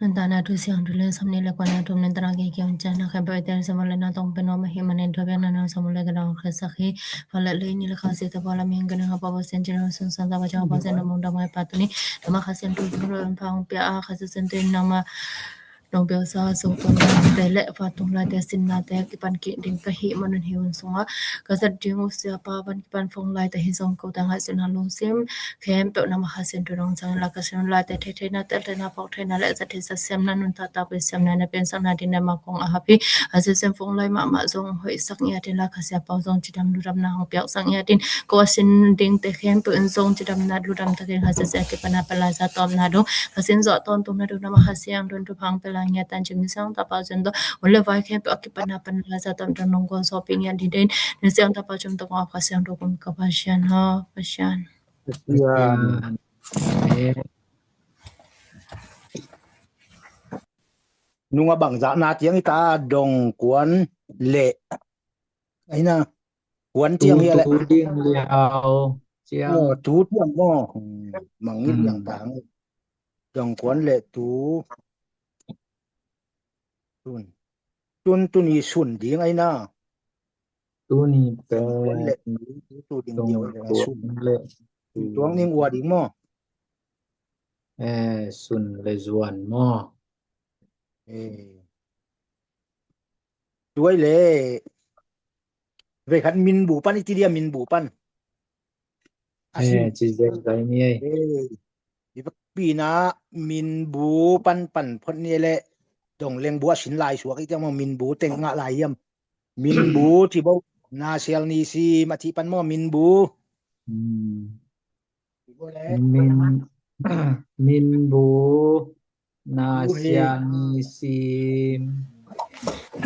ນະຕານາທຸສຽງທຸເລສຳນີເລກວານາທຸມເນຕະລາເກເກວັນຈານາແຄບເບເຕນສະມະລະນາຕົງເປນວາມະຫິມະເນນໂທເບນານາສະມຸເລກະດອງເຄສະຄີ ຟາລະເລນິລະຄາສິຕະພາລະມິງກະນະຫະປະວະເຊນຈິລະສຸນສັນຕະວະຈາປະເຊນນະມຸງດອກໄມ້ປາຕຸນີ ນະມະຄາເຊນຕຸເຣນພັງເປຍອາຄາເຊນຕຸນາມະ ນົງເບວຊາ ຊົງຕົນນາແຕ່ ແລະ ຟາຕຸງລາຍແຕ່ ສິນນາແຕ່ ກິປັນກິດິງກະຫິມະນຸນຫິວນສຸງອາ ກະສັດດິງອຸເສຍປາ ວັນກິປັນຟອງລາຍແຕ່ ຫິຊົງໂກແຕງຫາສິນນາລຸງຊິມ ແຄມເປວນາມະຄາເຊນຕຸນອງສັງລາກະສິນລາຍແຕ່ ເທເທນາແຕ່ ເທນາພອກເທນາ ແລະ ສະເທສະເຊມນານຸນທາຕາເປເຊມນານາເປັນສັງນາດິນນາມາ ຂອງອາຫາພີ ອາເຊເຊມຟອງໄລມະມະ ຊົງຫອຍສັກຍາຕິນລາຄາເຊຍເປົາ ຊົງຈິດຳດູດຳນາຫອງປຽກສັກຍາຕິນ ກວາຊິນດິງເຕແຄມປືນ ຊົງຈິດຳນາດູດຳຕະເກງ ຄາເຊເຊຍກິປະນາປະລາຊາຕອມນາດຸງ ຄາຊິນສອດຕອນຕຸງນາດຸງນາມະຄາເຊຍງດົນທຸພັງເປລາເງຍຕັນຈິງມິຊັງຕາປາວເຊັນໂຕ ໂອເລວາຍແຄມປະກິປະນາປະລາຊາຕອມຕະນົງໂກໂຊປິຍະດີເດນ ເນຊຽງຕາປາວຊຸມຕະກອງອາຄາເຊຍງໂດກຸມກະບາຊຽນຮາປະຊານ ນຸງອະບັງຈານາຕຽງອີຕາ ດົງກວນເລ ໄອ້ນາ ກວນຕຽງເຮແຫຼະ ເອີ ຕູຕຽງໝໍ ມັງນິດຍັງຕາງ ດົງກວນເລຕູ ຕຸນ ຕຸນ ຕຸນອີຊຸນດີງໄອ້ນາ ຕູນີແປ ຕຸນເລ ຕູດິງດຽວ ຊຸນເລ ຕວງນິງອວດອີກໝໍ ເອີ ຊຸນເລຈວນໝໍ ເອີ ດ້ວຍເລ ເວຄັນມິນບູປັນ ອີກທີດຽວມິນບູປັນ ອາຊິນ ເອີ ຈິເຈັກໄດເມ ເອີ ປີໜ້າມິນບູປັນ ປັນພອດເນແຫຼະ ດົງເລັງບົວຊິນລາຍສວກ ອີກຈັ່ງມາມິນບູເຕັງງະລາຍຢ້ຽມ ມິນບູທີ່ບໍ່ນາເຊລນີຊີມາທິປັນໝໍ ມິນບູ ອືມ ມິນ ມິນບູ ນາເຊລນີຊີມ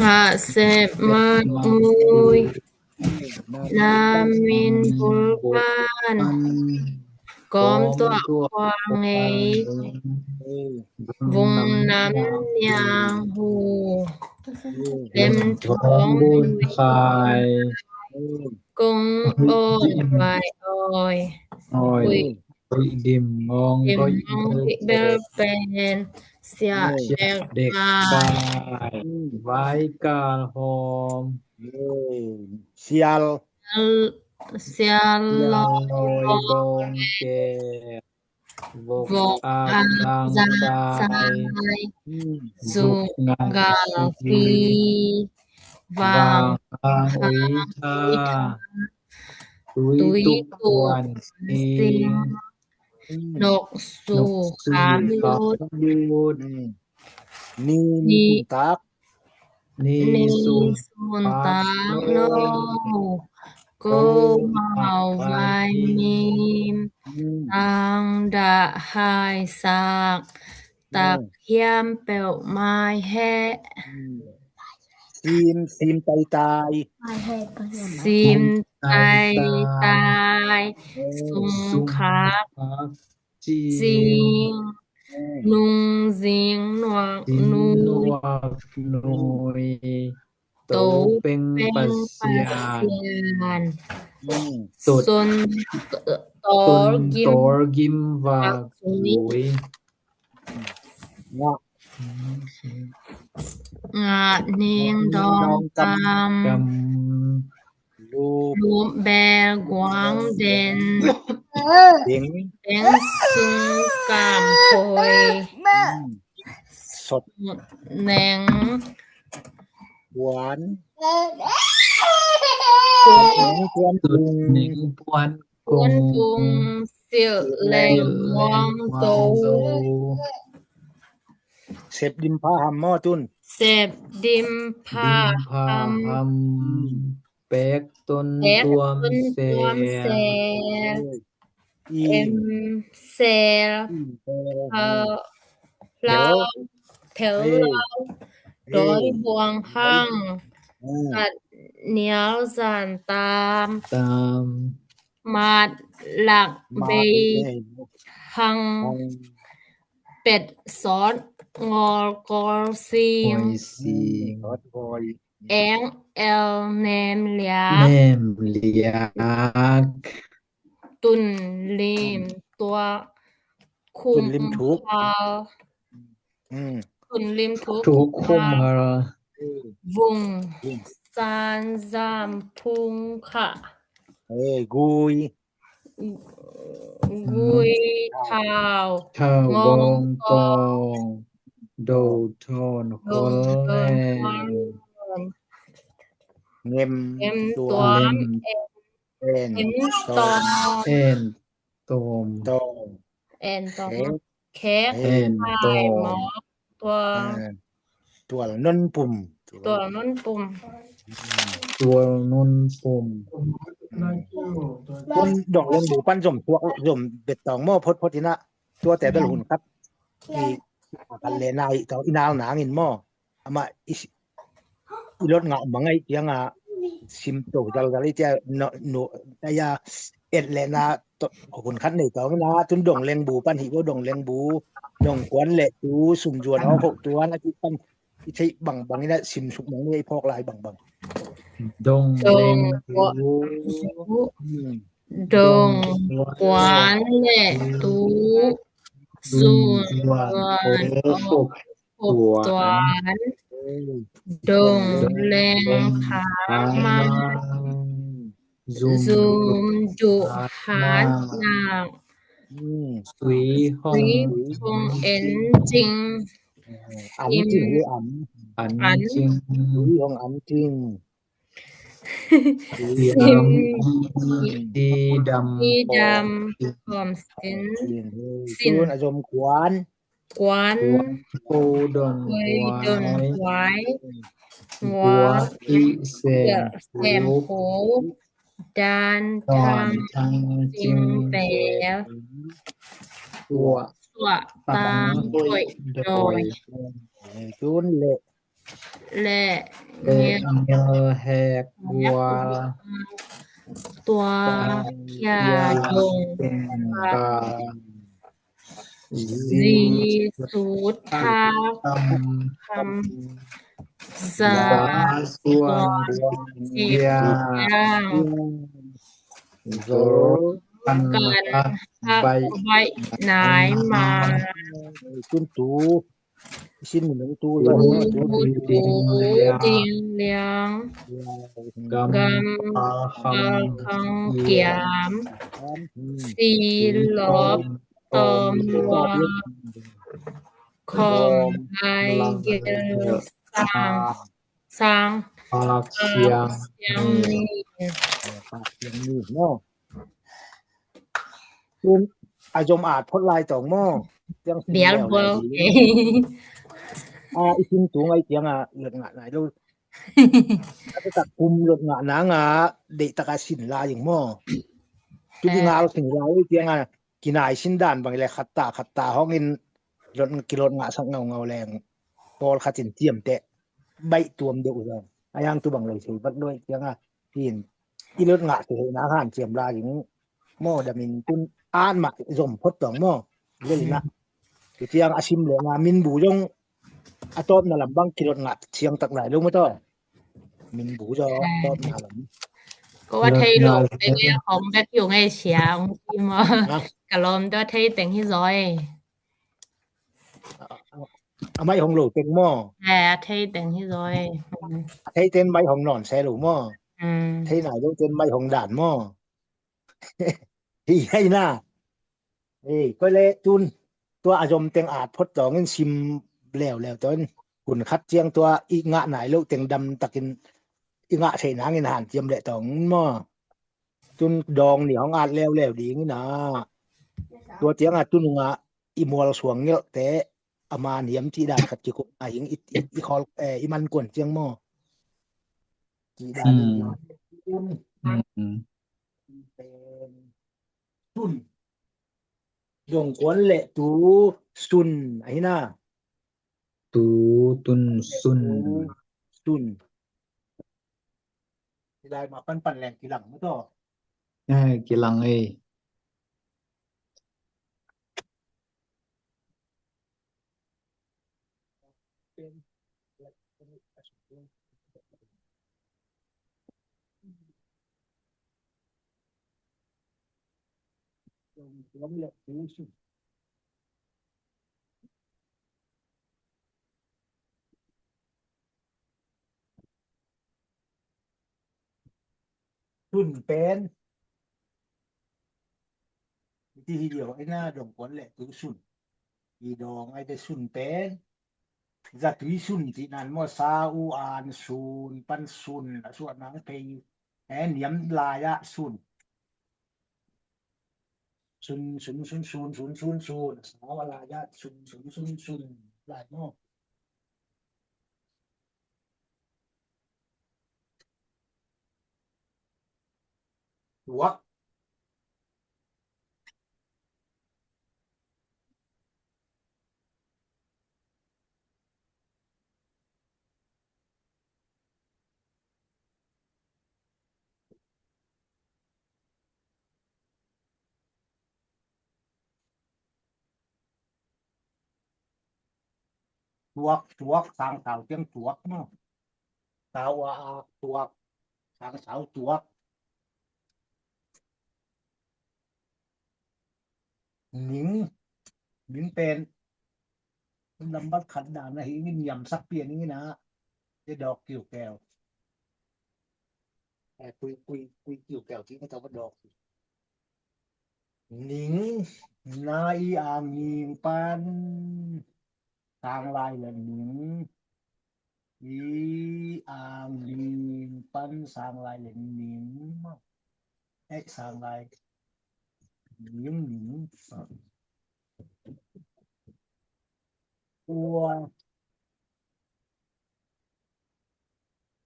ນາເຊມາມຸຍ ນາມິນບຸລປານ ກອມຕົວຄວາງເງ ວົງນຳຍາງຫູ ເລັມທອງບຸນຄາຍ ກົງໂອນວາຍອອຍ ອອຍ ກຸຍດິມງອງ ກຸຍດິມງອງ ເບວເປັນ ສຽເດັກປາຍ ວາຍກາຫອມ ເຊຍລ ສຽລອຍບອງແກ ວົກອາກລາງຊາຍ ຊຸກງານກາລະປີ ວາງອາງອຸຍທາ ຕຸ້ຍຕຸກຄວັນຊິງ ນົກຊູຂາມຢຸດ ນີ ນີ ນີ ຕາກ ນີ ນີ ຊຸນ ຊຸນຕາກໂນ ໂກເມົາວາຍມີມ ອືມ ຕ່າງດະຫາຍສາກ ຕັກຫຽມແປວມາຍແຮະ ອືມ ຊີມ ຊີມໄຕຕາຍ ຊີມໄຕຕາຍ ເອີ ສຸງຄັກ ຈິງ ເອີ ນຸງຊິງໜວກນຸຍ ໂຕເປັງປະຊຽນ ອືມ ສົນ ໂຕກິມ ໂຕກິມວາກ ວາກ ງະ ງະນິງດອງກຳ ກຳ ລູບ ລູບແບກວາງເດັ່ນ ເປັງ ເປັງສຸງກາມໂພຍ ອືມ ສົດ ສົດແໜງ ຫວານ ກຸງ ແໜງກວນກຸງ ແໜງກວນ ກວນກຸງ ສິລແລງວອງໂຕ ເສັບດິມພາຫຳໝໍຕຸນ ເສັບດິມພາຫຳ ແປກຕົ້ນ ແປກຕົ້ນ ຕວມແຊ ຕວມແຊ ເອັມແຊ ເອີ ເອີ ເອີ ລາວ ແຖວ ເອີ ລາວ ເອີ ດອຍບວງຮັງ ເອີ ສັດໜຽວສັນຕາມ ຕາມ ມາດຫຼັກເບຍ ມາດເບຍ ຮັງ ຮັງ ເປັດສອດງໍກອລຊິງ ງອຍຊິງ ສອດງອຍ ແອງແອວແນມລຽກ ແນມລຽກ ຕຸນລິມຕົວ ຄຸມ ຕຸນລິມທຸກ ພາວ ອືມ ຂຶ້ນລິມທຸກ ທຸກຂຸມຫາ ເອີ ວຸ່ງ ວຸ່ງ ຊານ ຊາມ ພຸງ ຂະ ເອີ ກຸຍ ກຸຍ ທ້າວ ທ້າວ ງອງ ງອງ ຕອງ ຕອງ ໂດ ທອນ ໂດ ຄອນ ແລນ ເງັມ ເງັມ ຕົວມ ຕົວມ ເອັນ ເອັນ ເອັນ ຕອມ ຕອມ ແອນ ຕອມ ຕອມ ແອນ ຕອມ ແຂກ ແຂກ ແອນ ຕອມ ມອ ຕົວ ເອີ ຕົວນົນປຸ່ມ ຕົວນົນປຸ່ມ ຕົວນົນປຸ່ມ ອືມ ຄົນດອງເລັງບູປັນສົມພວກ ສົມເບັດຕອງໝໍ້ ພົດ ພົດ ອີນະ ຕົວແຕ່ເປັນຫຸນຄັດ ອີ ກັນແລນາຍ ຕອງ ອີນາວນາງ ອິນໝໍ້ ອາມາ ອີ ອີລົດງະມັງໄງ ຈຽງອະ ຊິມໂຕ ຈະລະ ຈະລິ ຈະ ໂນ ໂນ ຕະຍາ ເອັດ ແລນາ ໂຕ ຂອງຄຸນຄັດໃນຕອງນະ ຈຸນດົງແລງບູ ປັນຫິໂບດົງແລງບູ ດົງກວນ ແລະ ຕູ ຊຸມຈວນ ອອກ ຫົກ ຕົວນະ ທີ່ປັນ ທີ່ໃຊ້ບັງ ບັງນີ້ນະ ຊິມສຸກມັງນີ້ ພອກລາຍບັງ ບັງ ດົງ ດົງ ແລງບູ ອືມ ດົງກວນ ແລະ ຕູ ຊຸມຈວນ ອອກ ຫົກ ຕົວນ ດົງແລງພາມາ ຊຸມດຸຫາດນາງ ອືມ ສຸຍຫົງ ສຸຍຫົງເອັນຈິງ ອັນຈິງ ຫຼື ອັນ ອັນຈິງ ສຸຍຫົງອັນຈິງ ສີດຳ ສີດຳ ສີດຳ ຂອມສິນ ສິນ ອາສົມຂວັນ ກວນ ໂຄດົນ ໂຄດົນ ຄວາຍ ຄວາຍ ງົວ ແຊມໂຄ ດານທາງຈິງແປ ຕົວະຕາງໂດຍ ໂດຍ ແລະ ແລະ ແລະ ເງືອແຮກ ແຮກ ຕົວ ຕົວ ຂຽວ ຂຽວ ດົງ ກາ ກາ ຊີ ສູດ ທາ ຄຳ ສາ ສາ ສວນ ສວນ ສິບ ຢ່າງ ຢ່າງ ໂຈ ກັນ ກັນ ຮັກ ຮັກ ໄວ້ ໄວ້ ນາຍ ນາຍ ມາ ມາ ຈຸນຕູ ຊິນໜຶ່ງຕູ ຕູ ຕູ ຕິງ ລຽງ ກຳ ກຳ ຄຳ ຄຳ ກຽມ ສີ ລອບ ຕອມ ລວມ ຄອມ ລາຍ ເຢ ສາງ ສາງ ປາກ ສຽງ ປາກ ສຽງ ນີ້ ເນາະ. ອາສົມອາດພົດລາຍຕອງໝໍ້ ດຽວ ອາ ອີຊິນຕຸງໄອຕຽງອາ ເລິດງະນາຍໂລ ຕະກະກຸມເລິດງະນາງອາ ເດຕະກະສິນລາຍອີງໝໍ້ ຈຸດງາວສິນລາຍຕຽງອາ ກິນາຍສິນດານບັງແລ ຂັດຕາ ຂັດຕາ ຫ້ອງອິນ ລົດ ກິລົດງະສັກເງົາເງົາແລງ ປອລຂະຕິນຕຽມແຕະ ໃບຕວມເດອຸດອງ ອາຍາງຕຸບັງເລີຍເສບັດດ້ວຍຕຽງອາ ກິນ ອີລົດງະເສນາຫານຕຽມລາຍອີງ ໝໍ້ດາມິນຕຸນອານມະສົມພົດຕອງໝໍ້ ເລີຍນະ ຕຽງອາຊິມເລີຍນະ ມິນບູຢົງ ອາຕອບນະລຳບັງກິລົດງະສຽງຕັກຫຼາຍລົງມາຕໍ່ ມິນບູຈອຕອບນະລຳ ກໍວ່າໄທໂລເປັນຂອງແບັກຢູ່ໃນສຽງທີ່ໝໍ້ ກະລອມຕົວໄທແຕ່ງທີ່ຊອຍ ອາໄມ້ຂອງໂລເຕັງໝໍ້ ແລະໄທແຕ່ງທີ່ຊອຍ ໄທເຕັນໄມ້ຂອງໜອນແຊໂລໝໍ້ ອືມ ໄທນາຍໂລເຕັນໄມ້ຂອງດານໝໍ້ ທີ່ໃຫຍ່ນາ ເອີ ກໍແລະ ຕຸນ ຕົວອາສົມແຕ່ງອາດພົດຕອງນັ້ນຊິມແລ້ວແລ້ວຕອນ ກຸນຂັດຈຽງຕົວ ອີງະນາຍໂລເຕັງດຳຕະກິນ ອີງະເສນາງອິນຫານຕຽມແລະຕອງໝໍ້ ຕຸນດອງນີ້ຂອງອາດແລ້ວແລ້ວດີນີ້ນາ ຕົວຕຽງອາຕຸນງະ ອີມວລສວງເງີ້ຍແຕ່ ອາມານຫຽມຈີດານຂັດຈີກຸອາຫິງ ອີ ອີ ອີຄອລ ເອ ອີມັນກວນຈຽງໝໍ້ ຈີດານ ອືມ ອືມ ເປັນ ຕຸນ ດົງກວນ ແລະ ຕູ ຊຸນ ອາຫິນາ ຕູ ຕຸນ ຊຸນ ຊຸນ ທີ່ໄດ້ມາປັນປັນແລງກີຫຼັງມື້ຕໍ່ ເອີ ກີຫຼັງເອີຍ. ຊຸນເປັນ ວິທີດຽວໄອ້ໜ້າດອງກ່ອນແຫຼະ ຄືຊຸນ ອີດອງໄອ້ແຕ່ຊຸນເປັນ ຈະຕຸຍຊຸນ ທີ່ນັ້ນໝໍ ຊາອູອານ ຊຸນ ປັນຊຸນ ລະສວດນາງເພຍ ແອນ ນຽມລາຍະ ຊຸນ ຊຸນ ຊຸນ ຊຸນ ຊຸນ ສາວລາຍະ ຊຸນ ຊຸນ ຊຸນ ຊຸນ ຫຼາຍໝໍ. ຕົວະ ຕົວກ ຕົວກ ສາງສາວ ຈຽງຕົວກເນາະ ຕາວອາອາກ ຕົວກ ສາງສາວ ຕົວກ ໜິງ ໜິງເປັນ ລຳບັດຂັດດານະ ຫີງ ນຽມສັກປຽນນີ້ນະ ຈະດອກກິ້ວແກ້ວ ແຕ່ກຸຍ ກຸຍ ກຸຍກິ້ວແກ້ວທີ່ເຂົາເຈົ້າວ່າດອກ ໜິງ ນາ ອີ ອາງ ໜິງ ປັນ ສາງລາຍ ແລະ ໜິງ ອີ ອາງ ໜິງ ປັນ ສາງລາຍ ແລະ ໜິງ ເອະ ສາງລາຍ ໜິງ ໜິງ ອັວ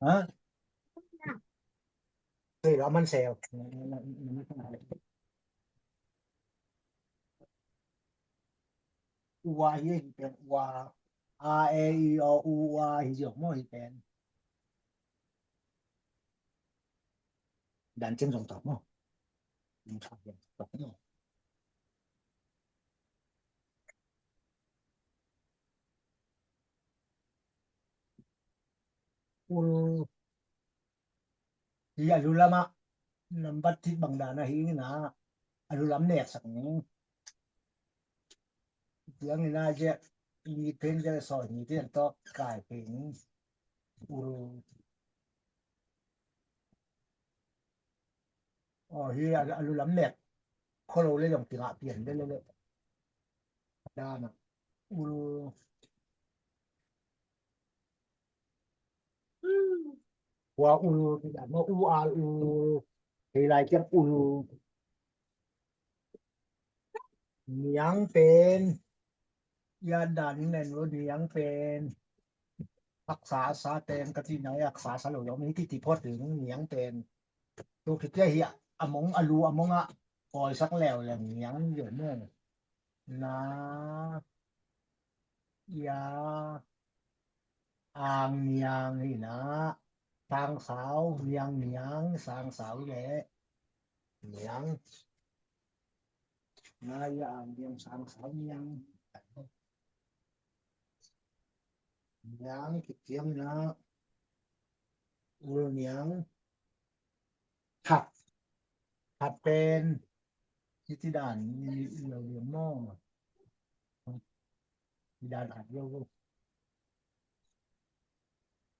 ຮະ? ເອີ ລາວມັນແຊວ ອູວາ ຮີເປັນ ອູວາ ອາ ເອ ອີ ອໍ ອູ ອູວາ ຮີ ໂຍກ ມໍ ຮີແປນ ດານເຈັນສອງຕອບເນາະ ດານເຈັນສອງຕອບເນາະ ອຸ ຮີ ອາລຸລະມະ ນຳບັດທິດບັງດານະ ຮີ ນະ ອາລຸລຳແນກສັກ ເລື່ອງນີ້ນາ ຈະມີເພງ ຈະສອນ ມີເພງຕໍ່ກາຍເພງ ອຸ ອໍ ຮີ ອາລຸລຳແນກ ໂຄໂລເລ ດອງຕິລະ ປ່ຽນເລີຍ ດານະ ອຸ ວາ ອູ ມາ ອູ ອາ ອູ ເຮ ລາຍ ຈຽງ ອູ ນຽງເປັນ ຍາດັນແມ່ນບໍ່ ນຽງເປັນ ຮັກສາ ສາແຕງ ກະຕິໄນ ຮັກສາ ສາໂລ ມີທິດທິ ພໍເຖິງ ນຽງເປັນ ລູກທີ່ເຈຍ ເຮຍ ອາມົງ ອາລູ ອາມົງ ອະ ກອຍ ສັກແລ້ວ ແລ້ວ ນຽງ ເດີ ເນີ ນາ ຢາ ອາງ ນຽງ ນີ້ນະ ສາງສາວ ນຽງ ນຽງ ສາງສາວແຫຼະ ນຽງ ນາ ຢາ ອາງ ນຽງ ສາງສາວ ນຽງ ນຽງ ຄິດທຽມນະ ອຸ ນຽງ ທັດ ທັດເປັນ ທິດທິດານ ມີ ມີ ມີ ມີ ມອ ທິດທິດານ ອາດ ໂຍ ໂກ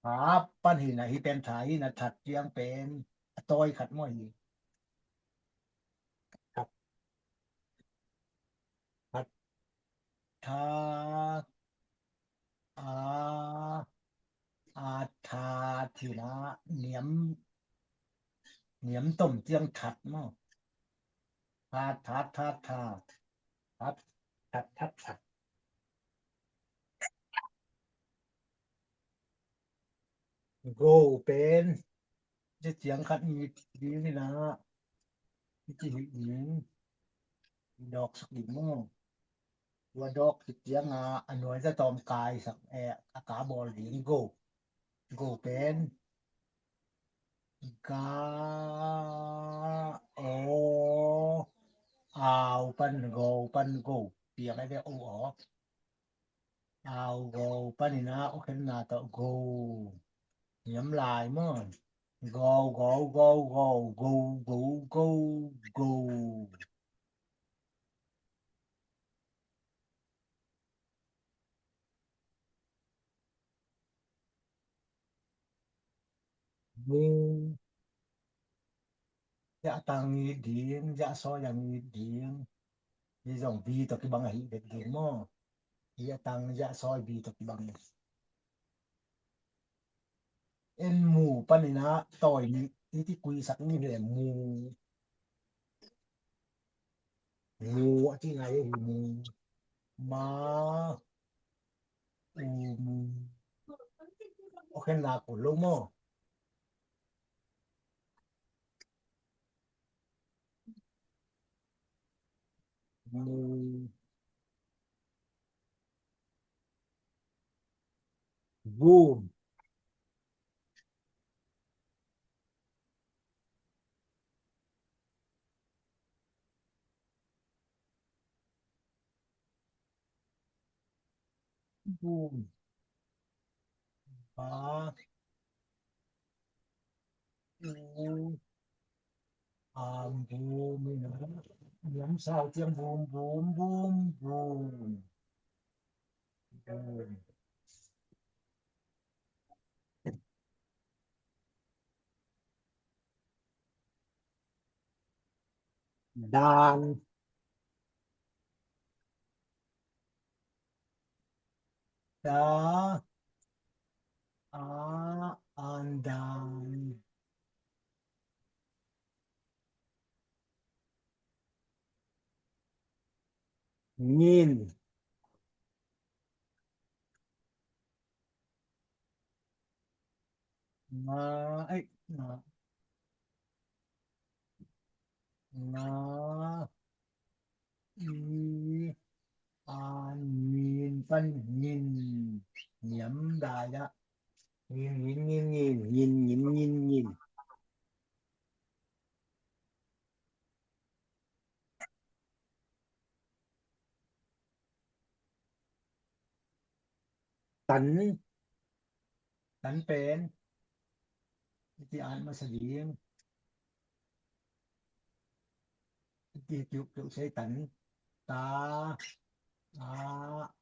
ພາບ ປັນ ຫີນະ ຫີ ເປັນ ຖາ ຫີນະ ທັດ ຈຽງ ເປັນ ອະ ຕ້ອຍ ຂັດ ມອ ຫີ ທັດ ທັດ ທາ ອາ ອາ ທາ ທີລະ ນຽມ ນຽມຕົ້ມ ຈຽງ ທັດ ເນາະ ທາ ທັດ ທາ ທາ ທັດ ທັດ ທັດ ທັດ ໂກ ເປັນ ຈະຈຽງ ຂັດ ອີ ດີ ນີ້ນະ ອີ ຈີ ອີ ດອກ ສະກິນ ເນາະ ວ່າດອກ ຈະຈຽງ ອາ ອະ ໜ່ວຍ ຈະຕອມ ກາຍ ສັກ ແອ ອາ ກາ ບໍ ລີ ໂກ ໂກ ເປັນ ກາ ໂອ ອາວ ປັນ ໂກ ປັນ ໂກ ປຽກໃຫ້ໄດ້ ໂອ ອໍ ອາວ ໂກ ປານີນາ ໂອເຄນາ ໂຕ ໂກ ຍຳລາຍມອນ ໂກ ໂກ ໂກ ໂກ ໂກ ໂກ ໂກ ໂກ ໂກ ໂກ. ယະຕັງ ຍືດເດີງ, ຍະຊໍ ຍັງຍືດເດີງ. ຍະສອງ ບີ ຕະກິບັງ ອະຫິ ເດັດເດີງ ມໍ. ຍະຕັງ ຍະຊໍ ບີ ຕະກິບັງ. ເອັນ ໝູ ປານິນະ ຕອຍ ນິ ນິຕິກຸຍ ສັກ ນິ ແຫຼມ ໝູ. ໝູ ອະຕິງາຍ ຫູ ໝູ. ມາ ອູ ໝູ. ໂອເຄ ນາ ໂກ ໂລ ມໍ. ໝູ. ບູມ. ບູມ. ບາ ບູ ອາມ ບູມ ມີນະ ຍາມເຊົ້າ ຈຽງ ບູມ ບູມ ບູມ ບູມ. ດານ. ດາ ອາ ອານ ດານ. ຍິນ. ງາ ເອີຍ ງາ ງາ ອີ ອານ ຍິນ ປັນ ຍິນ ຫງຽມ ດາຍະ ຍິນ ຍິນ ຍິນ ຍິນ. ຕັນ ຕັນເປັນ ທີ່ອ່ານມາສະດຽງ ທີ່ຈຸກຈຸໃສ່ຕັນ ຕາ ອາ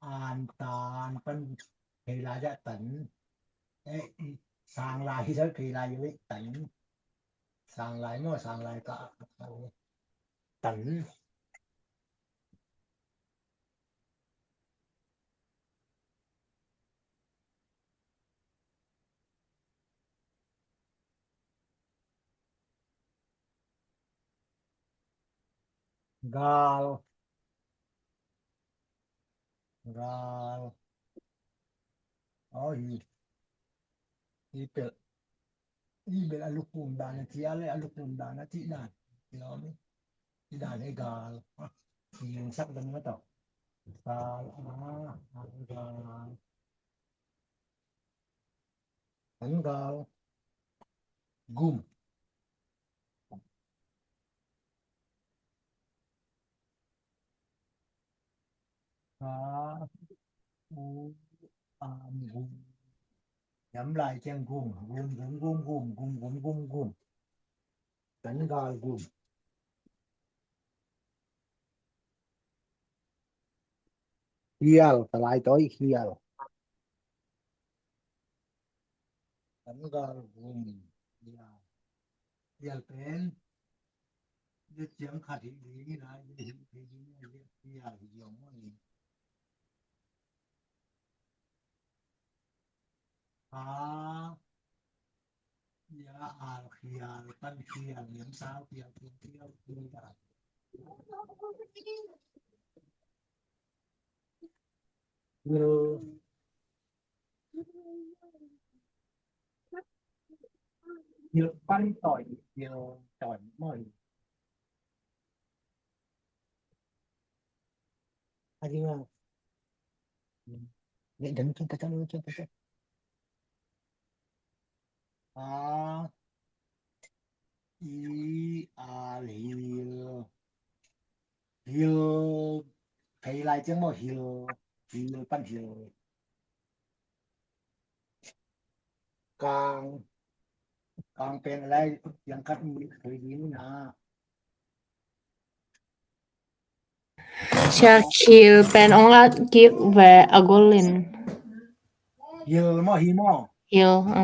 ອ່ານຕານ ປັນ ເພລາຍະຕັນ ເອ ສາງລາຍ ເພລາຍະເວ ຕັນ ສາງລາຍ ມໍ ສາງລາຍກະ ຕັນ. ການ ການ ອໍ ອີ ອີເປັນ ອີເປັນອະນຸກຸມດານະທິອະເລ ອະນຸກຸມດານະທິດານ ເນາະ ທິດານໃຫ້ການ ອາ ຊິຍັງສັກດັງມາຕໍ່ ການ ອາ ອາ ການ. ອັນກາວ ກຸມ ກາ ອູ ອາມ ກຸມ ຍຳລາຍຈຽງກຸມ ກຸມ ກຸມ ກຸມ ກຸມ ກຸມ ກຸມ ກັນກາລກຸມ ຮຽວ ສະຫຼາຍຕ້ອຍ ຮຽວ ກັນກາລກຸມ ຮຽວ ຮຽວເປັນ ດຽວຈຽງຂັດອີກດີນີ້ນະ ດຽວເຫັນອີກດີນີ້ ຮຽວ ຮຽວ ຮຽວ ຮາ ຢາອາລ ຂຽວ ປັນຂຽວ ຫງຽມຊາວ ຂຽວ ຂຽວ ຂຽວ ຂຽວ ຂຽວ ຂຽວ ປັນຕ່ອຍ ຂຽວ ຕ່ອຍ ໝ້ອຍ. ອາ ອາ ອີ ອາ ຮີລ ຮີລ ໄທລາຍຈັ່ງບໍ່ ຮີລ ຮີລ ປັນຮີລ. ກາງ ກາງເປັນອາໄລ ຍັງຄັດມີເຄີຍດີນີ້ນາ. ຊາຄີລ ເປັນອົງລັດກິກແວອາໂກລິນ ຮີລ ມໍ ຮີລ ມໍ ຮີລ ເອີ.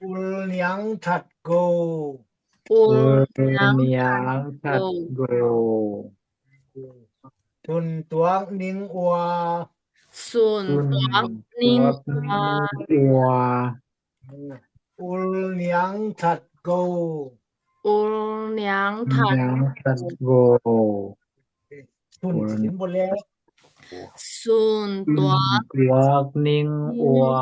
Ul niang that go. Ul niang that go. Sun tuak ning ua. Sun tuak ning ua. Ul niang that go. Ul niang that go. Sun ຂຶ້ນບໍ່ແລ້ວ. Sun tuak ning ua.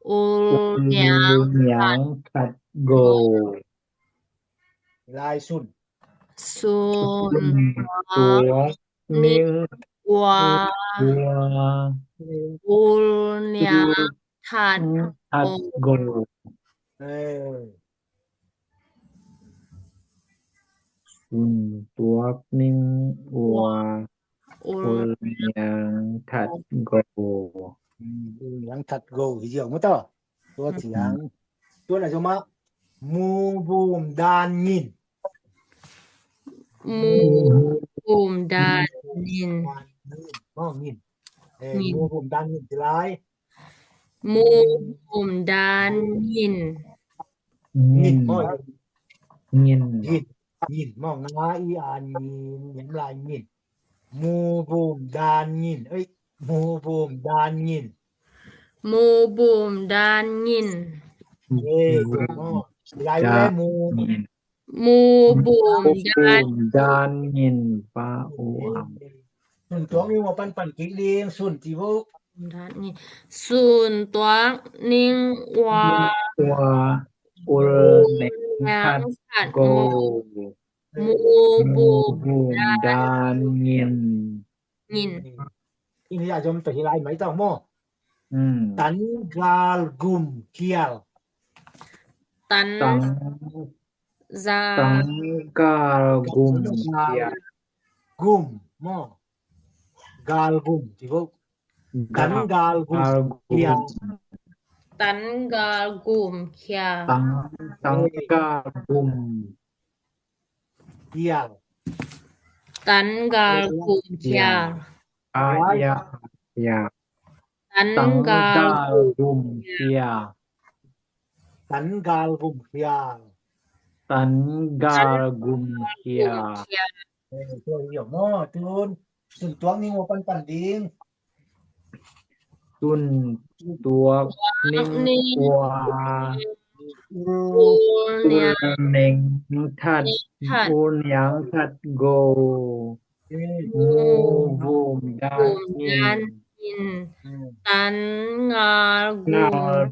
Ul niang that go. ຫຼາຍ Sun. Sun tuak ning ua. Ul niang that go. ເອີ Sun tuak ning ua. Ul niang that go. Ul niang that go. ທີ່ດຽວມາຕໍ່ ຕົວທຽງ ຕົວໄນຈະມາ Mu bum dan ngin. Mu bum dan ngin. ມອງ ngin. ເອີ Mu bum dan ngin ຊິຫຼາຍ. Mu bum dan ngin. Ngin. Ngin. Ngin. ມອງ ງາ ອີ ອາ ງ ງີນ ຍາມລາຍ ngin. Mu bum dan ngin. ເອີຍ Mu bum dan ngin. Mu bum dan ngin. ເອີ ມອງ ລາຍ Mu. Mu bum dan ngin. ປາ ໂອ ອາ. Sun tuak ning ua pan pan kik ling. Sun ti vo. Dan ngin. Sun tuak ning ua. Ua. Ul niang that go. Mu bum dan ngin. Ngin. Ini aja mesti hilai mai tau mo. Tan gal gum khial. Tan. Tan gal gum khial. Gum mo. Gal gum ti vo. Tan gal gum khial. Tan gal gum khial. Tan, tan gal gum khial. Tan gal gum khial. Tan gal gum khial. Tan gal gum khial. Tan gal gum khial. Ê, tua hio mo, tun. Sun tuak ning ua pan pan ding. Sun tuak ning ua. Ul niang that, ul niang that go. Mu bum dan ngin. Tan gal gum.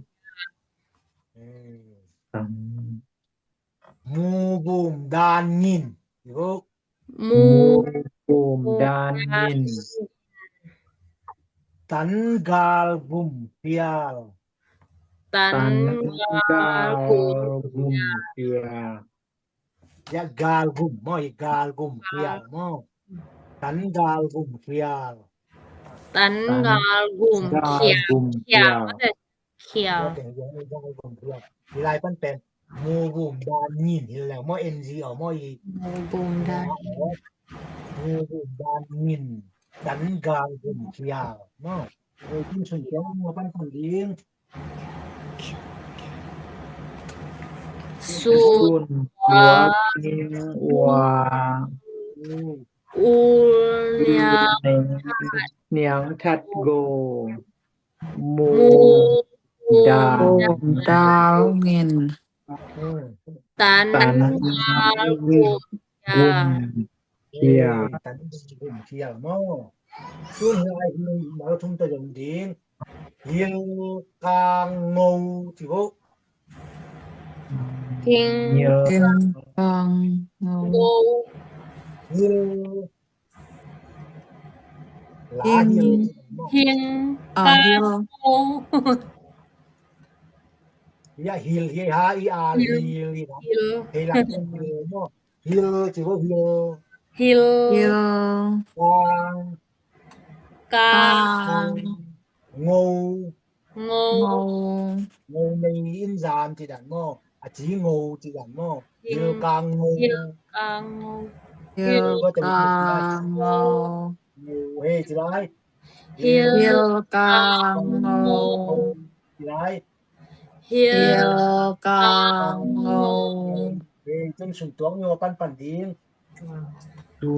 Mu bum dan ngin. Mu bum dan ngin. Tan gal gum khial. Tan gal gum khial. Ya, gal gum mo, gal gum khial mo. Tan gal gum khial. Tan gal gum khial. Khial. ຂຽວ ລາຍປັນແປງ Mu bum dan ngin ເຫັນແລ້ວ ມໍເອັນຈີອອກ ມໍອີ Mu bum dan ngin. Mu bum dan ngin. Tan gal gum khial ເນາະ. ເອີ ກິນຊຸນແກງ ເມື່ອປັນຄົນດີ Sun tuak ning ua. Ul niang that go. Mu bum dan ngin. Tan gal gum khial. Tan gal gum khial ເນາະ. Sun ai hin ma thum ta jong ding. Hil kang ngou ti vo. Hil kang ngou. Hil. Hil. Hil kang ngou. Ya, hil, hil, ha, i, a, hil, hil. Hil. Hil ti vo, hil. Hil. Hil. Kang. Kang. Ngou. Ngou. Ngou. Ngou nei in zam ti dan mo. A ti ngou ti dan mo. Hil kang ngou. Hil kang ngou. Hil kang ngou. Ngou. He ti lai. Hil kang ngou. Ti lai. Hiel kang ngou. ເອີ ຈົນສູນຕວງໂຍປັນປັນດີ ສູ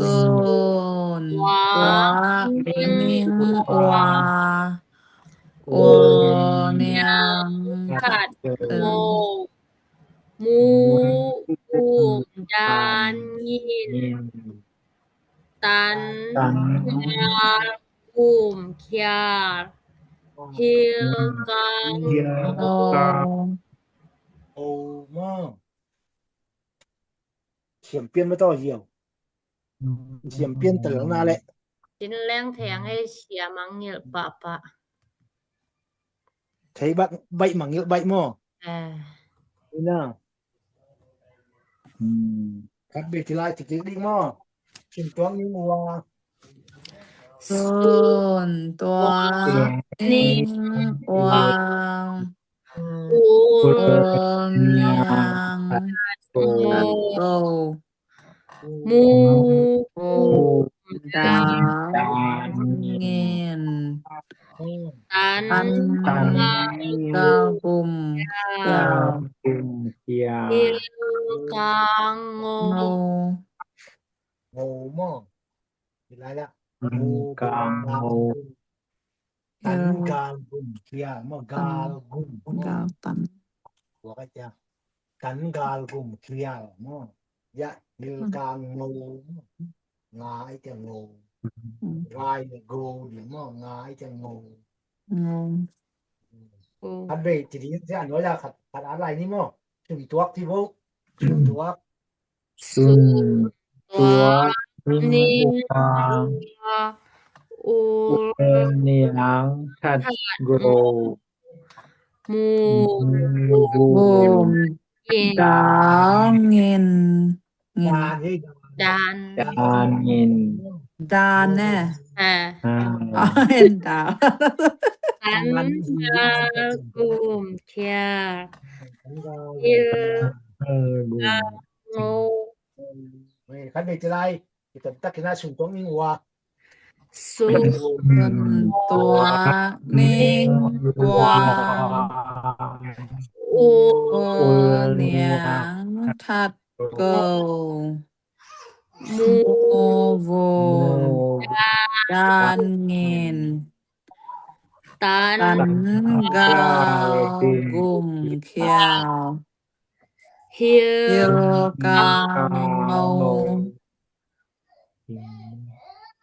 ນ ຕົວະ ຕົວະ ນິງ ອວາ ໂອ ນຽງ ຄັດ ໂກ ມູ ກຸມ ດານ ຍິນ ຕັນ ກາ ກຸມ ຄຽ ເຮ ກາ ໂອ ໂອ ມອ ສຽມປ່ຽນມາຕໍ່ ຮຽວ ສຽມປ່ຽນເຕີນໜ້າແຫຼະ ຊິນແລງແທງໃຫ້ເສຍມັງເງີຍປະປະ ໃຊ້ບັກໃບມັງເງີຍໃບໝໍ ເອີ ນີ້ນະ ອືມ ຄັດເບທີລາຍຕິກໆ ດີໝໍ ຊິນຕົວະນິງອວາ ສູນຕົວະ ຕົວະ ນິງ ອວາ ໂອ ໂອ ນຽງ ໂກ ໂກ ມູ ໂກ ດາ ຍິນ ຕັນ ຕັນ ກາ ກຸມ ຄຽ ເຮ ກາ ໂງ ໂງ ໂງ ເປັນໄລລະ ໂງ ກາ ໂງ ຕັນ ກາ ກຸມ ຄຽ ມາ ກາ ກຸມ ກາ ຕັນ ຫົວກະຈະ ຕັນ ກາ ກຸມ ຄຽ ມາ ຍະ ເຮ ກາ ໂງ ງາ ໄອ ຈະ ໂງ ອືມ ກາຍ ໂກ ດີ ມາ ງາ ໄອ ຈະ ໂງ ໂງ ອືມ ໂອ ຄັດເບ ທີດີ ຈະ ອະນຸຍາດ ຄັດ ຄັດອາໄລນີ້ ມາ ຊຸມຕົວະ ທີ່ເວົ້າ ຊຸມຕົວະ ສູນ ຕົວະ ນິງ ອວາ ໂອ ນຽງ ທັດ ໂກ ມູ ໂກ ດາ ຍິນ ຍິນ ດານ ດານ ຍິນ ດານ ແນ່ ອາ ເຫັນດາວ ອັນ ດາ ກຸມ ຄຽ ເອີ ໂງ ເອີ ຄັນເປັນຈັ່ງໃດ ທີ່ເປັນຕັກກິນາສູນຕົວະນິງ ອວາ ສູນຕົວະນິງ ອວາ ໂອ ໂອ ນຽງ ທັດ ໂກ ມູ ໂວ ດານ ຍິນ ຕັນ ກາ ກຸມ ຄຽວ ເຮ ກາ ໂງ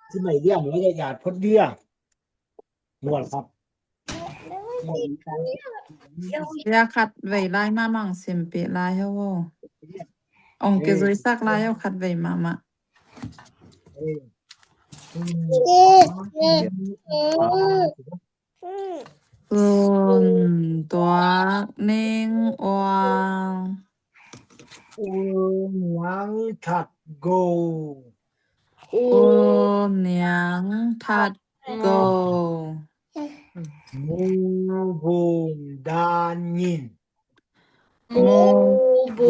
ທີ່ໄໝ້ດຽວ ມັນກໍຢາດພົດເດຍ ມ່ວນຄັບ ຢາຄັດໄວ້ຫຼາຍມາມັງ ສຽມເປະຫຼາຍເຮົາ ເວົ້າ ອອງເກໂດຍສັກຫຼາຍເຮົາ ຄັດໄວ້ມາມະ ເອີ ສູນຕົວະນິງ ອວາ ໂອ ນຽງ ທັດ ໂກ ໂອ ນຽງ ທັດ ໂກ ມູ ໂວ ດານ ຍິນ ມູ ໂວ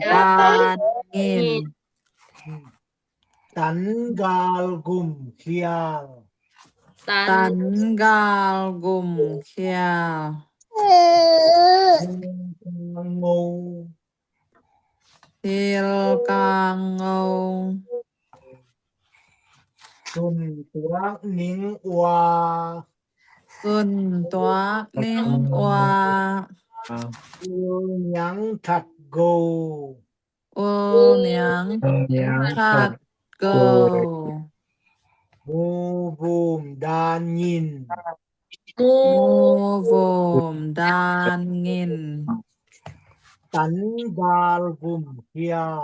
ດານ ຍິນ ຕັນ ກາ ກຸມ ຄຽວ ຕັນ ກາ ກຸມ ຄຽວ ໂງ ເຮ ກາ ໂງ ສູນຕົວະນິງ ອວາ ສູນຕົວະນິງ ອວາ ໂອ ນຽງ ທັດ ໂກ ໂອ ນຽງ ທັດ ໂກ ໂກ ມູ ໂວ ດານ ຍິນ ມູ ໂວ ດານ ຍິນ ຕັນ ກາ ກຸມ ຄຽວ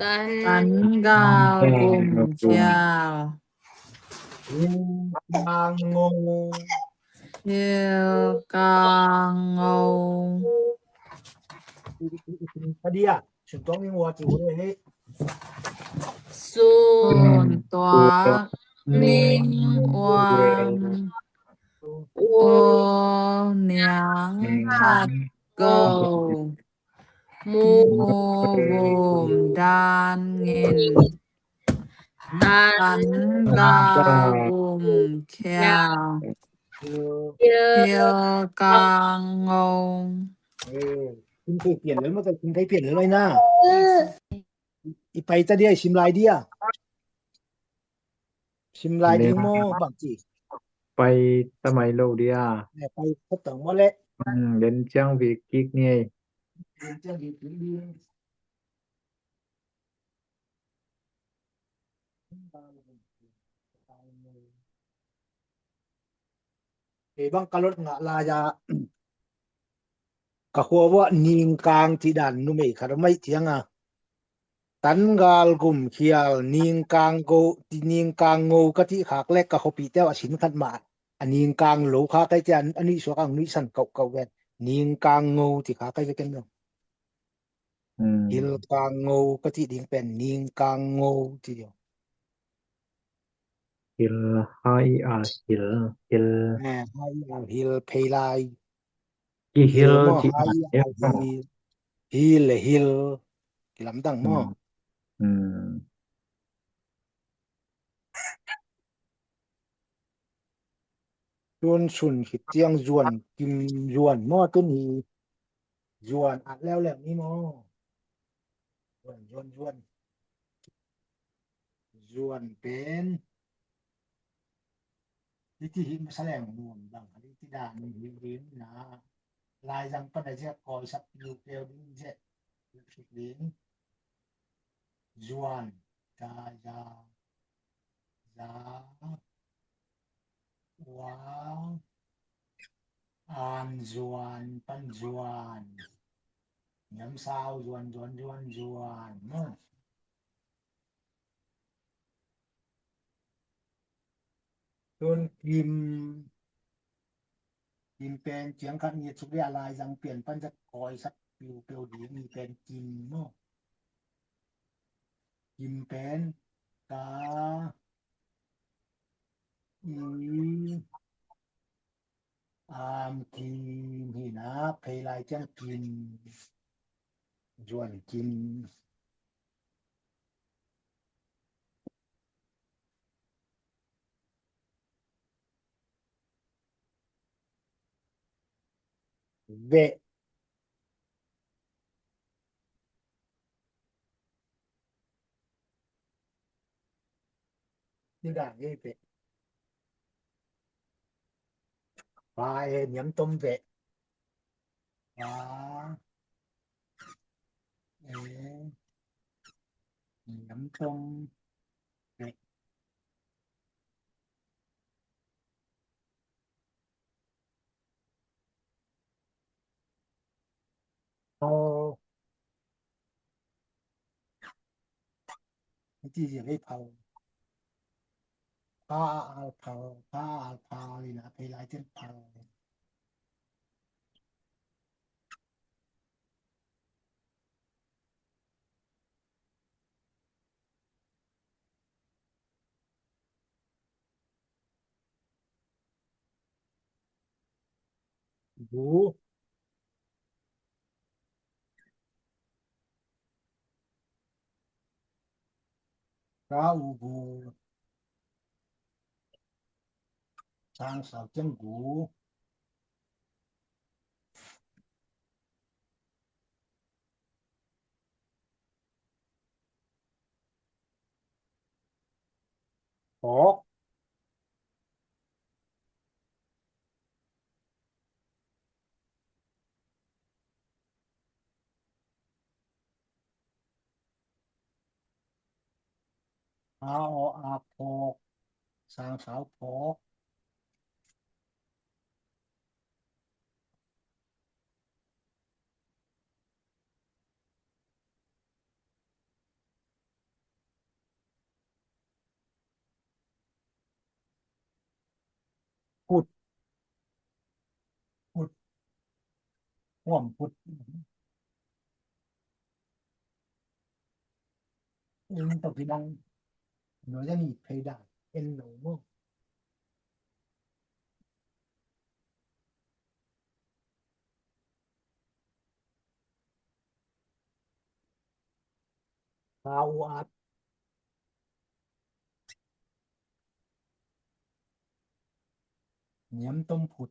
ຕັນ ກາ ກຸມ ຄຽວ ເຮ ກາ ໂງ ເຮ ກາ ໂງ ເດຍ ສູນຕົວະນິງ ອວາ ໂອ ນຽງ ທັດ ໂກ ມູ ໂວ ດານ ຍິນ ຕັນ ກາ ກຸມ ຄຽວ Hill. Hill kang ngô. ເອີ ຄຸນເຄີຍປ່ຽນເລີຍ ມັນກໍຄຸນໄທປ່ຽນເລີຍນະ. ອີໄປຕະເດຍ ຊິມລາຍເດຍ ຊິມລາຍເດຍ ເນ ໂມ ບາງຈີ ໄປຕະໄມໂລເດຍ ແມ່ໄປ ເຂົາຕ້ອງໝົດແຫຼະ. ອືມ ເຫຼັນຈຽງ ເວກິກ ເນຍ ເຫຼັນຈຽງ ເວກິກ ເນຍ. ເອ ບັງກະລົດງະລາຍາ ກະຂົວວະ ນິງກາງ ຕິດານນຸເມ ຄາຣະໄມ ທຽງອາ ຕັນກາລກຸມຂຽວ ນິງກາງໂກ ຕິນິງກາງໂງ ກະຕິຂາກແລກ ກະຂົວປີແຕ້ວ ອາສິນຂັດມາ ອານິງກາງໂລ ຂາໄກແຈນ ອານິສວກາງ ອານິສັນເກົາ ເກົາແວນ ນິງກາງໂງ ຕິຂາໄກແລກ ແກ່ນ ອືມ ຫິລກາງໂງ ກະຕິດິງແປນ ນິງກາງໂງ ຕິດດຽວ ຫິລ ຮາ ອີ ອາ ຫິລ ຫິລ ແມ່ ຮາ ອີ ອາ ຫິລ ເພລາຍ ກິຫິລ ເອີ ເນາະ ຈິ ຮາ ອີ ອາ ອາ ຫິລ ຫິລ ຫິລ ກິລຳດັງ ອືມ ເນາະ ອືມ. ຈົນຊຸນ ຂີດຕຽງ ຢວນ ກິມ ຢວນ ໝໍ້ ຕົ້ນຫີ ຢວນ ອັດແລ້ວແຫຼມ ມີໝໍ້ ຢວນ ຢວນ ຢວນ ຢວນ ເປັນ ວິທີຫິດມາສະແຫຼງນວມ ດັງຄະລິຕິດາ ໜຶ່ງຫີນ ນາ ລາຍຍັງປານໃດ ແຈກກອຍ ສັກຢູ່ແກ້ວດິນ ແຈກ ສຸກດິນ ຢວນ ຈາ ຢາ ຢາ ວາ ອານ ຢວນ ປັນ ຢວນ ຍຳຊາວ ຢວນ ຢວນ ຢວນ ຢວນ ໂນ ຕົ້ນກິມ ກິມແປນ ຈຽງຂັດ ງຽດ ສຸກເດຍ ອາລາຍ ຍັງປ່ຽນ ປັນຈັກ ກອຍ ສັກ ປິວ ເປີວ ດີ ມີແປນ ກິມ ເນາະ ກິມແປນ ກາ ອີ ອາມ ກິມ ຫີນາ ເພລາຍ ຈັງ ກິມ ຢວນ ກິມ. ເວະ ນີ້ດາເວະ ເວະ ວາ ເອ ນຽມຕົມ ເວະ ວາ ເອ ນຽມຕົມ ເວະ ເຜົາ ວິທີຊິໄດ້ເຜົາ ພາ ອາ ອາ ເຜົາ ພາ ອາ ອາ ພາ ນີ້ນະ ເພລາຍ ເຈັນ ເຜົາ. ບູ ກາ ອູ ກູ ຊ້າງສາວ ຈຽງ ກູ. ພອກ ອາ ອໍ ອາ ພອກ ຊ້າງສາວ ພອກ. ພຸດ ພຸດ ຮ່ວມພຸດ ເອັນຕົກທີ່ດັງ ໂດຍຈະມີເພດານ ເອັນໂນໂມ ພາວອັດ. ຍຳຕົ້ມພຸດ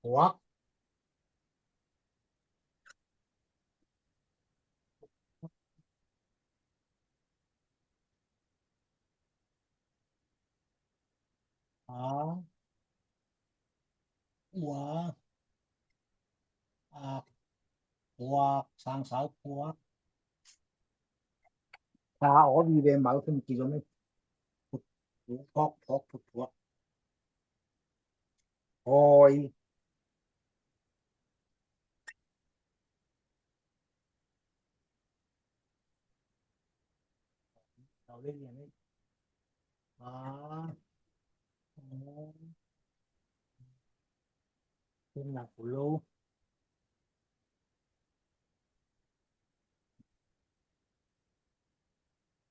ພວກ ອາ ອວ ອາກ ພວກ ຊ້າງສາວພວກ ພາ ອໍ ວີ ເວ ເມົາ ຂຶ້ນກິໂລເມດ ພອກ ພອກ ພວກ ພວກ ຫອຍ ເອົາເລີຍ ອາ ອໍ ເປັນໜັກໂລ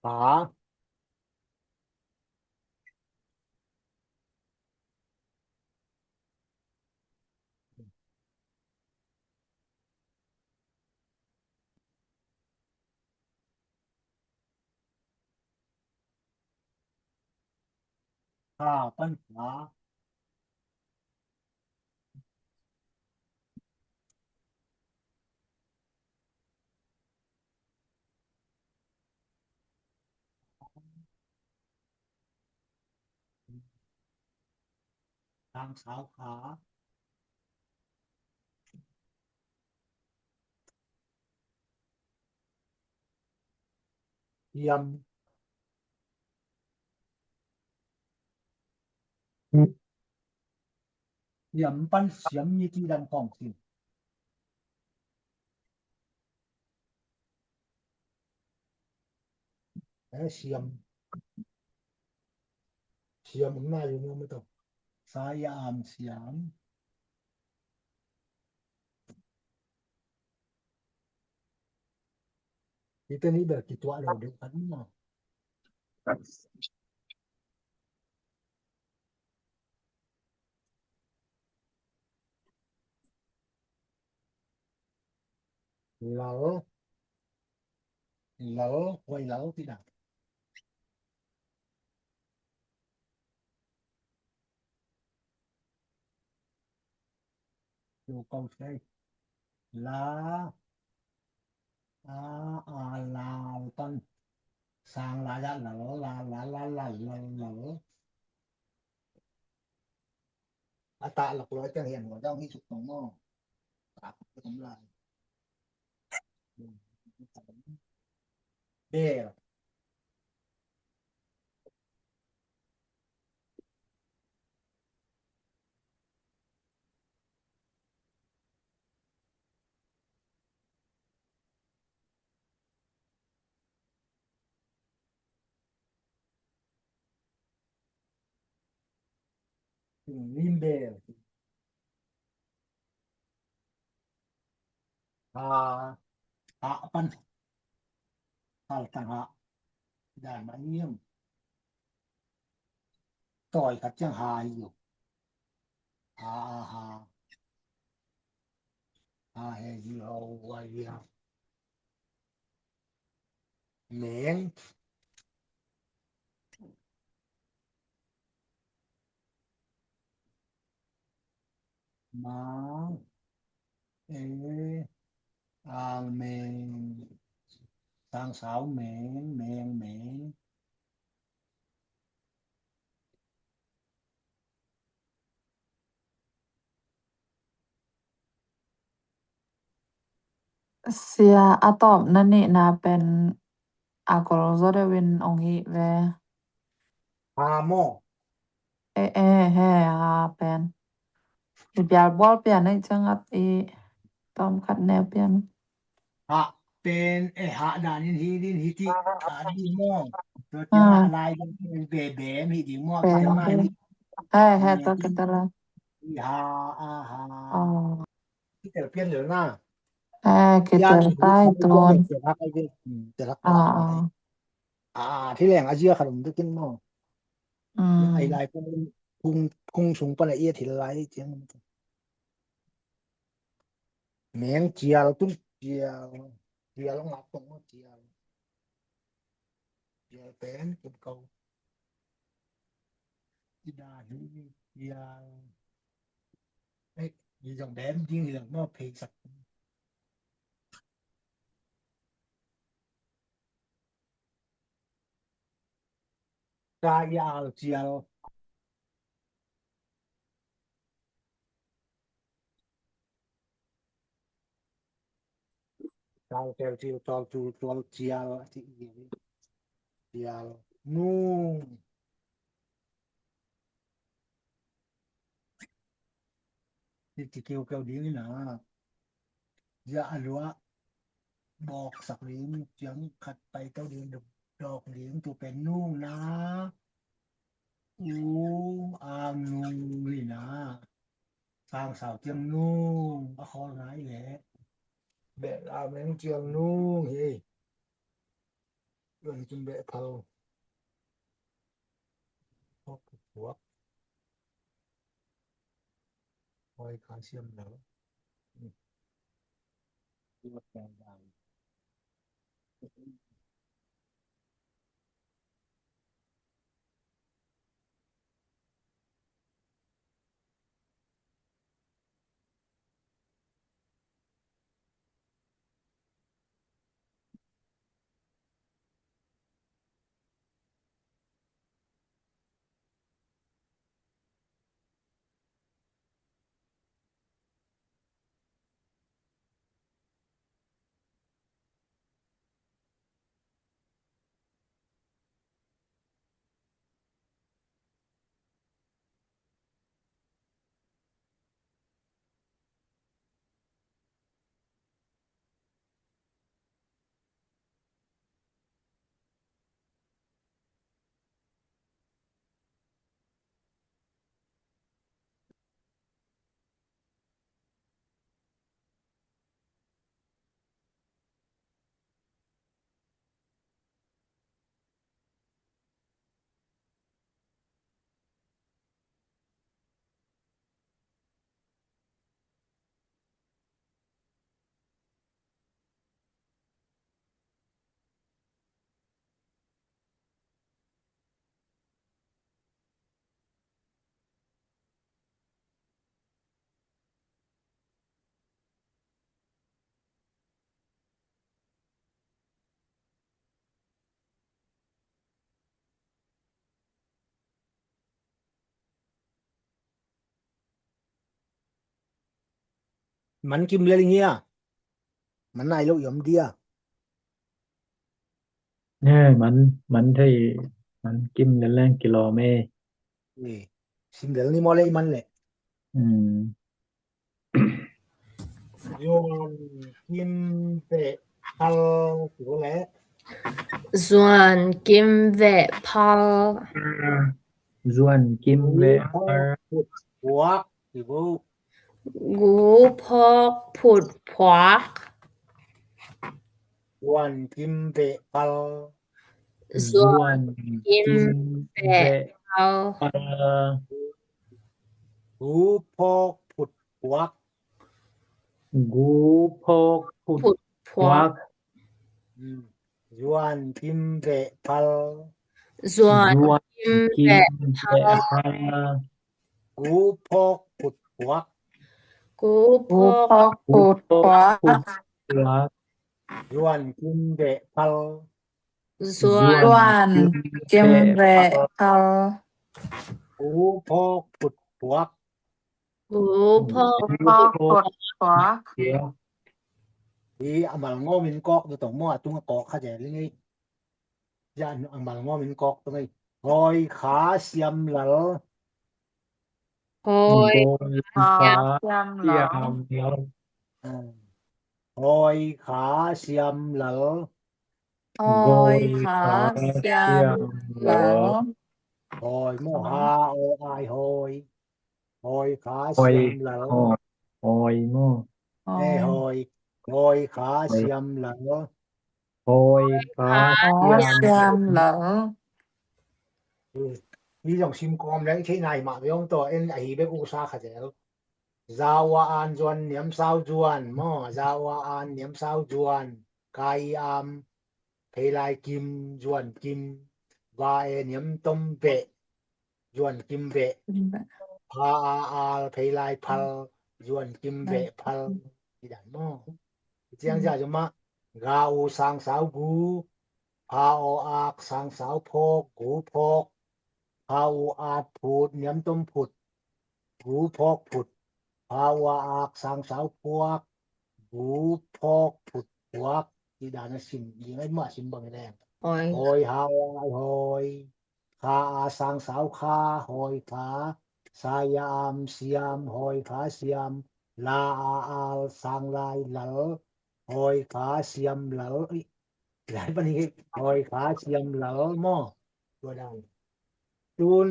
ປາ ຂ້າ ປັນ ຂາ ນາງສາວຂາ ສຽມ ສຽມ ປັນ ສຽມ ມີທີ່ດຳຂອງຊິ ແລະ ສຽມ ສຽມ ມັນມາຢູ່ເນາະ ມັນຕ້ອງ ສາຍາມ ສຽມ ທີ່ຕົວນີ້ແບບທີ່ຕົວະແລ້ວເດ້ ອັນນີ້ເນາະ ເລົາ ເລົາ ຫ້ວຍເລົາ ທີ່ດັງ ຢູ່ເກົາໃຊ້ ລາ ອາ ອາ ລາວ ຕອນ ສາງ ລາ ຍະ ລາ ລາ ລາ ລາ ລາ ລາ ລາ ລາ ລາ ອາຕະ ຫຼັກຮ້ອຍ ຈັງເຫັນຫົວເຈົ້າທີ່ສຸກຕົງໝໍ້ ປາກທຳລາຍ ເບລ ລິມເບລ ຫາ ຫາ ປັນ ຫາ ຕັງ ຫາ ດານມານຽມ ຕ່ອຍ ຂັດ ຈັ່ງ ຫາ ຢູ່ ຫາ ອາ ຫາ ຫາ ແຮ ຢູ ເຮົາ ວາ ເຮ ເມງ ມາ ເອ ອາງ ເມງ ສາງສາວ ເມງ ເມງ ເມງ. ເສຍ ອາຕອບ ນັນເນນາ ເປັນ ອາໂກໂລໂຊ ເດວິນ ອົງ ເອ ເວ ຫາໝໍ ເອ ເອ ແຮ ຫາ ເປັນ ອີ ບຽລ ບອລ ເປັນ ໃນ ຈັງ ອັດ ອີ ຕອມ ຂັດ ແນວ ເປັນ ຫະ ເປັນ ເອ ຫະ ດາ ນິນ ຮີ ດິນ ຫິ ຕິ ອາ ດີ ໝໍ ຕົວ ອາ ຈະ ລາຍ ເບ ເບ ມີ ດີ ໝໍ ເປັນ ຈະ ມາ ເປັນ ມີ ແຮ ແຮ ຕົວ ກະ ຕະ ລາ ອີ ຫາ ອາ ຫາ ອໍ ທີ່ ແຕ່ ລະ ປ່ຽນ ເລີຍ ນະ ແຮ ເກ ແຕ່ ລະ ຕາຍ ໂຕນ ແຕ່ ລະ ອາ ອາ ອາ ທີ່ ແລງ ອາ ເຈືອ ຂະໜົມ ໄດ້ ກິນ ໝໍ ອືມ ອາ ລາຍ ພຸງ ພຸງ ພຸສູງ ປານ ອາ ເອ ທີ່ ລາຍ ຈັ່ງ ແມງ ຈຽວ ຕຸ້ນ ຈຽວ ຈຽວ ລອງ ລັບ ຕົງ ມາ ຈຽວ. Dèo bén, kem kau. Ti đa hi, ya. Ê, yi dòng bén, yi dòng nó phê sặc. Ka ya al chial. Tal tel til tol tul tol chial ti i chial. Nu. Ti ti kiu kiu ding na. Ya alua. Bok sak ding chiang khat pai tau ding dok ding tu pen nu na. U ang nu ni na. Sang sao chiang nu. A khol ngai le. Be la meng chiang nu hi. Yuan kin be phal. Hok puak. Hoi kha siam nau. Mắn kim lel ngia. Mắn nai lok yom dia. Nè, mắn, mắn thầy, mắn kim lel leng kilo me. Ê, sim lel ni mo le mắn le. Ừm. Yuan kim pe pal kiu le. Yuan kim pe pal. Yuan kim pe pal. Puak kiu. Gu pok put puak. Yuan kim pe pal. Yuan kim pe pal. Gu pok put puak. Gu pok put puak. Yuan kim pe pal. Yuan kim pe pal. Gu pok put puak. Gu pok put puak. Yuan kim pe pal. Yuan kim pe pal. Gu pok put puak. Gu pok put puak. Hi amal ngo min kok du tong mo atung kok kha je li ngi. Yan amal ngo min kok tong ngi. Hoi kha siam lal. Hoi kha siam lal. Hoi kha siam lal. Hoi kha siam lal. Hoi mo ha o ai hoi. Hoi kha siam lal. Hoi mo. Hoi. Hoi kha siam lal. Hoi kha siam lal. Ni dong sim kom le thei nai ma yong to en ahi be u sa kha jel. Za wa an juan niam sao juan mo. Za wa an niam sao juan. Kai am. ເພລາຍກິມ, ຢວນກິມ, ວາເອ ໜຽມຕົມເວະ, ຢວນກິມເວະ, ພາອາອາລ ເພລາຍພັລ, ຢວນກິມເວະພັລ, ອີດານມໍ. ຈຽງຈາຈະມາ ກາອູ ສາງສາວ ກູ, ພາອໍອາກ ສາງສາວ ພໍກ, ກູພອກ, ພາອູອາດ ພູດ, ໜຽມຕົມພຸດ, ກູພອກພຸດ, ພາວາອາກ ສາງສາວ ພວກ, ກູພອກພຸດ ພວກ. ອີດານຊິມ ອີໄງມາຊິມເບິ່ງແລງ. ຫອຍ ຫອຍ ຫາອາອາຍ ຫອຍ, ຄາອາ ສາງສາວ ຄາ, ຫອຍ ຄາ, ຊາຍາອາມ ຊຽມ, ຫອຍ ຄາ ຊຽມ, ລາອາອາລ ສາງລາຍ ລາລ, ຫອຍ ຄາ ຊຽມ ລາລ. ເອີຍ ຫຼາຍປານນີ້ ຫອຍ ຄາ ຊຽມ ລາລ ມໍ. ຕົວດານ ຕູນ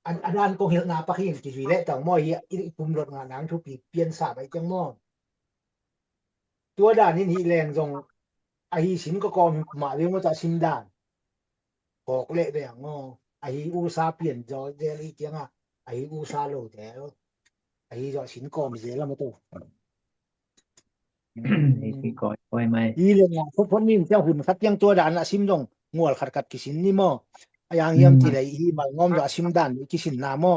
ອັນ ອາດານ ກົງເຮລະນາ ປາຄີນ ກິດວີແລະ ຕັງມໍ ເຮຍ ອີ ກຸມລົດງານນາງ ທຸກປີ ປ່ຽນສາບ ໄອຈັງມໍ. ຕົວດານ ຫີນ ຫີແລງ ຈອງ ອາ ຫີສິນ ກະ ກອມ ມະ ເວ ມໍ ຈະ ຊິມ ດານ ກອກ ແລະ ແວງ ມໍ. ອາ ຫີ ອູ ຊາ ປ່ຽນ ຈອ ແຈ ລີ ຈຽງ ອາ ອາ ຫີ ອູ ຊາ ໂລ ແຈ ອາ ຫີ ຈອ ຊິນ ກອມ ເຈ ລະ ມະ ໂຕ. ອືມ ນີ້ຊິກອຍໄວ້ໃໝ່ ອີເລື່ອງງານ ພົດ ພົດ ມີ ເຈົ້າ ຫຸນ ຂັດ ຕຽງ ຕົວ ດານ ອາ ຊິມ ດອງ ງວລ ຂັດ ກັດ ກິ ສິນ ນີ້ ມໍ. ອາ ຢ່າງ ອືມ ຢ້ຽມ ທີ່ ໄດ້ ອີ ມາ ງອມ ດອ ອາ ຊິມ ດານ ກິ ສິນ ນາ ມໍ.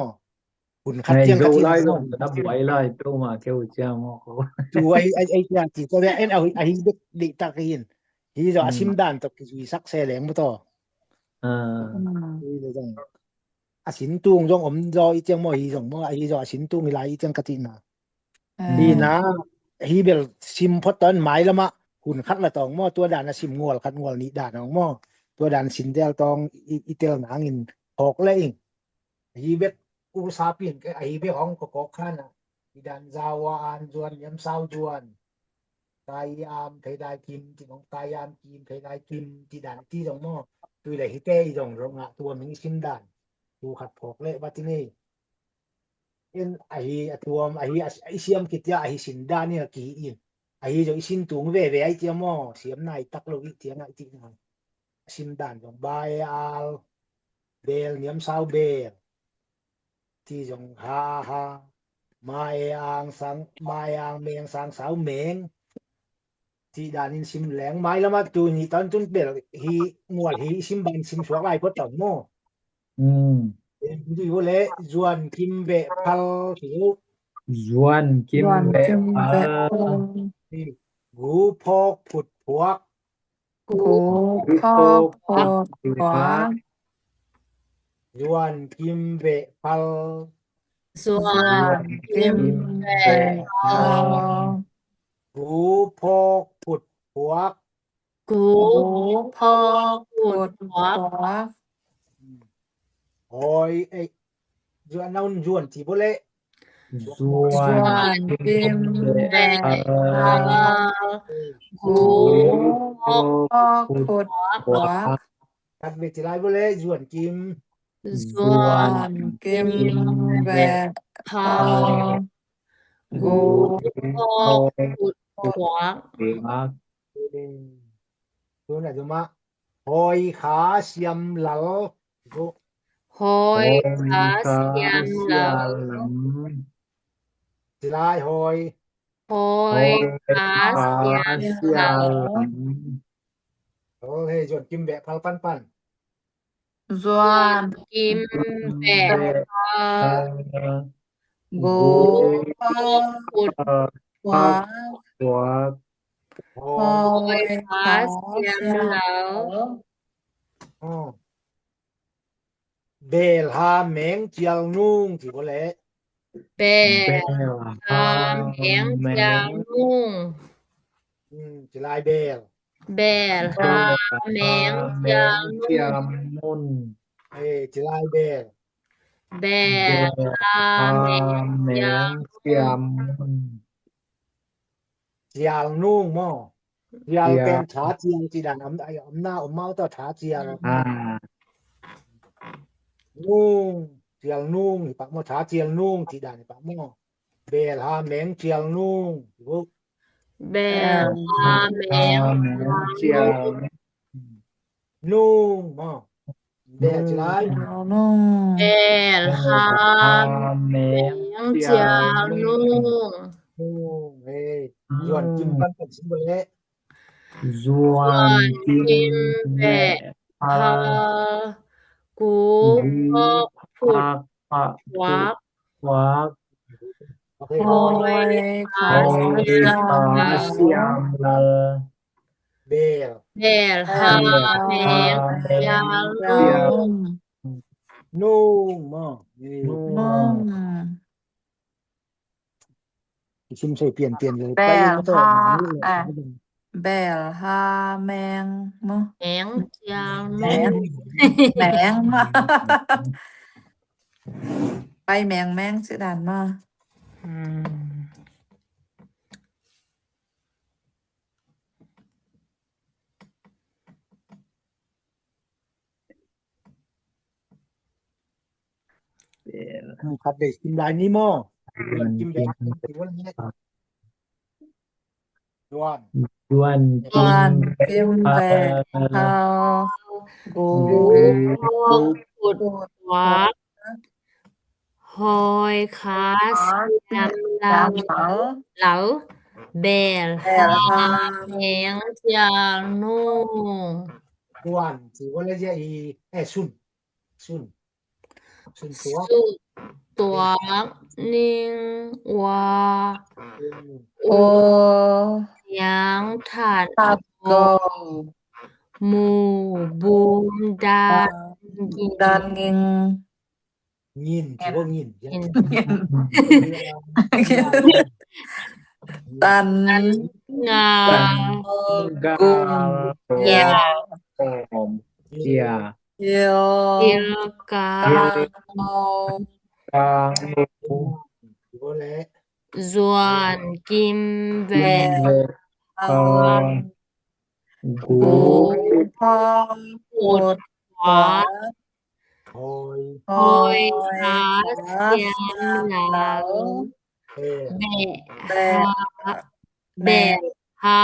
ຫຸນ ຂັດ ຕຽງ ກັດ ສິນ ລາຍ ເນາະ ດັບ ໄວ ລາຍ ໂຕ ມາ ເຄວ ເຈົ້າ ມໍ ເຂົາ ຕູ ໄອ ໄອ ໄອ ເຈົ້າ ທີ່ ໂຕ ແລະ ເອັນ ເອົາ ອາ ຫີ ເດັກ ເດັກ ຕັກ ຫີນ ຫີ ດອ ອາ ອືມ ຊິມ ດານ ຕອກ ກິ ສິນ ສັກ ແຊ ແຫຼງ ມໍ ໂຕ. ອ່າ ອືມ ອີ ດອງ ອາ ສິນ ຕຸງ ດອງ ອົມ ດອ ອີ ຕຽງ ມໍ ຮີ ດອງ ມໍ ອາ ຮີ ດອ ອາ ສິນ ຕຸງ ອີ ລາຍ ອີ ຕຽງ ກະ ຕິ ນາ. ອ່າ ດີນາ ຮີ ເບລ ຊິມ ພອດ ຕອນ ມາຍ ລະ ມະ ຫຸນ ຂັດ ລະ ຕອງ ມໍ ຕົວ ດານ ອາ ຊິມ ງວລ ຂັດ ງວລ ນີ ດານ ອອງ ມໍ ຕົວ ດານ ສິນ ແຕວ ຕອງ ອີ ອີ ເຕວ ນາງ ອິນ ຫອກ ແລະ ອີງ ຮີ ເບກ ອູ ຊາ ປິນ ກະ ຮີ ເບກ ອອງ ກະ ກອກ ຄານ ນະ ອີ ດານ ຊາວ ອານ ຈວນ ຍຳ ຊາວ ຈວນ ກາຍ ອາມ ເພດາຍ ກິມ ຕິ ອອງ ກາຍ ອາມ ກິມ ເພດາຍ ກິມ ຕິ ດານ ຕິ ດອງ ມໍ ຕຸຍ ໄລ ຮີ ແຕ ອີ ດອງ ໂລງ ອະ ຕົວ ມິງ ຊິມ ດານ ອູ ຂັດ ພອກ ແລະ ວາ ຕິ ນີ. ເອັນ ອາ ຮີ ອາ ຕົວມ ອາ ຮີ ອາ ອາ ຊຽມ ກິດ ຢາ ອາ ຮີ ສິນ ດາ ນີ ອາ ກີ ອິນ ອາ ຮີ ຈອງ ອີ ສິນ ຕຸງ ເວ ເວ ອາ ອີ ຕຽມ ມໍ ຊຽມ ນາຍ ຕັກ ໂລ ອີ ຕຽງ ອາ ອີ ຕິ ນາ ຊິມ ດານ ຈອງ ບາຍ ອາລ ເບລ ນຽມ ຊາວ ເບລ ທີ່ ຈອງ ຫາ ຫາ ມາ ເອ ອາງ ສາງ ມາ ເອ ອາງ ແມງ ສາງ ສາວ ເມງ ທີ່ ດານ ອິນ ຊິມ ແຫຼງ ມາຍ ລະ ມະ ຕູ ນີ ຕອນ ຕຸນ ເບລ ຮີ ງວດ ຮີ ຊິມ ບານ ຊິມ ສວກ ລາຍ ພວດ ຕອງ ໂມ ອືມ ເປັນ ດີ ໂວ ເລ ຈວນ ກິມ ເບ ພັລ ຖື ຈວນ ກິມ ເບ ພັລ ກູ ພອກ ພຸດ ພວກ ກູ ພອກ ພຸດ ພວກ ຈວນ ກິມ ເບ ພັລ ຈວນ ກິມ ເບ ພັລ ກູ ພອກ ພຸດ ພວກ ກູ ພອກ ພຸດ ພວກ ຫອຍ ເອີຍ ຈວນ ເອົາ ຈວນ ທີ່ ໂວ ເລ ຈວນ ກິມ ເບ ພັລ ກູ ພອກ ພຸດ ພວກ ກັດ ເວ ທີ່ ລາຍ ໂວ ເລ ຈວນ ກິມ ຈວນ ກິມ ເບ ພັລ ກູ ພອກ ພຸດ ພວກ ເອີ ໂຕ ນະ ຈະ ມະ ຫອຍ ຄາ ຊຽມ ລາລ ຫອຍ ຄາ ຊຽມ ລາລ ທີ່ ລາຍ ຫອຍ ຫອຍ ຄາ ຊຽມ ລາລ ໂອເຄ ຈວນ ກິມ ແບ ພັລ ປັນ ປັນ ຈວນ ກິມ ແບ ພັລ ກູ ພອກ ພຸດ ພວກ ຫອຍ ຄາ ຊຽມ ລາລ ເບລ ຫາ ແມງ ຈຽວ ນຸງ ທີ່ ໂວ ເລ ເບລ ຫາ ແມງ ຈຽວ ນຸງ ອືມ ທີ່ ລາຍ ເບລ ເບລ ຫາ ແມງ ຈຽວ ນຸງ ເອີ ທີ່ ລາຍ ເບລ ເບລ ຫາ ແມງ ຈຽວ ນຸງ ຈຽວ ນຸງ ມໍ ຈຽວ ແປນ ຖາ ຈຽວ ທີ່ ດານ ອຳ ອຳນາ ອຳເມົາ ຕະ ຖາ ຈຽວ ອືມ ນຸງ ຈຽວ ນຸງ ປາກ ມໍ ຖາ ຈຽວ ນຸງ ທີ່ ດານ ປາກ ມໍ ເບລ ຫາ ແມງ ຈຽວ ນຸງ ເບລ ຫາ ແມງ ຈຽວ ນຸງ ມາ ເບລ ທີ່ ລາຍ ເບລ ຫາ ແມງ ຈຽວ ນຸງ ນຸງ ເອີ ອືມ ຍ້ອນກິນກັນເປັນຊິເບລ Yuan Kim Baek Hal Guk Pok Phut Tuak. Hoi Kha Siam Lal. Baek Ha Maeng Jal Nung. ນຸ່ງ ມາ ນຸ່ງ ຊຸມໃສ່ປ່ຽນໆເລີຍ ແບກ ໄປ ຫາ ແອ ແບກ ຫາ ແມງ ມາ ແມງ ຈຽວ ແມງ ແມງ ມາ ໄປ ແມງ ແມງ ຊື່ດ່ານ ມາ ອືມ. ເອີ ຄັດໄດ້ກິນຫຼາຍນີ້ໝໍ ກິນແບບ Yuan Yuan Kim Baek Hal Guk Pok Phut Tuak. Hoi Kha Siam Lal. Baek Ha Maeng Jal Nung. Tuan, ຊື່ວ່າລະຍະອີ ເອ ຊຸນ ຊຸນ ຊຸນຕົວະ ຊຸນຕົວະ ນິງ ອວາ ອືມ ໂອ ຍາງ ທັດ ໂກ ໂກ ມູ ບູມ ດານ ອ່າ ຍິງ ດານ ຍິງ ຍິນ ຊິບໍ່ຍິນ ຍິນ ຕັນ ງາ ກຸງ ກຽ ກຽ ເຈວ ເຈວ ກາ ກາງ ກູ ກຽວ ແລະ Yuan Kim Baek Hal Guk Pok Phut Tuak. Hoi Kha Siam Lal. ແບກ ແບກ ຫາ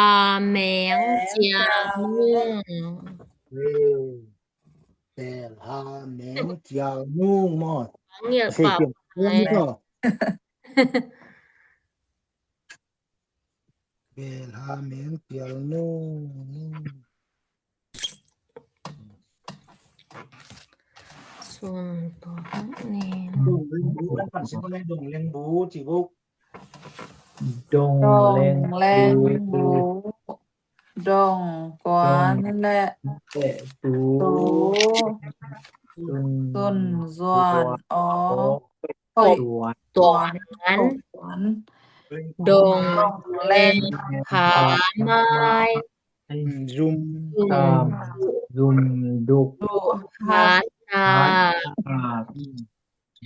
ແມງ ຈຽວ ນຸ່ງ. ເອີ ແບກ ຫາ ແມງ ຈຽວ ນຸ່ງ ມອດ ງຽບ ເປັນ ປາກ ເປັນ ເນາະ. ເວລາແມງຈຽວນູ່ ສ່ວນຕົວນີ້ ດົງເລັງບູ ມັນຊິບໍ່ໄດ້ດົງເລັງບູ ຈິບຸກ ດົງເລັງ ເລັງບູ ດົງກວານ ແລະ ຕູ ຕູ ຕຸນ ຕຸນ ສວນ ອອ ໂອ້ຍ ຕວນ ຕວນ ດົງເລັງ ຜາໄມ້ ຊຸມ ຊຸມ ຊຸມ ດຸກ ຫາດ ໜາ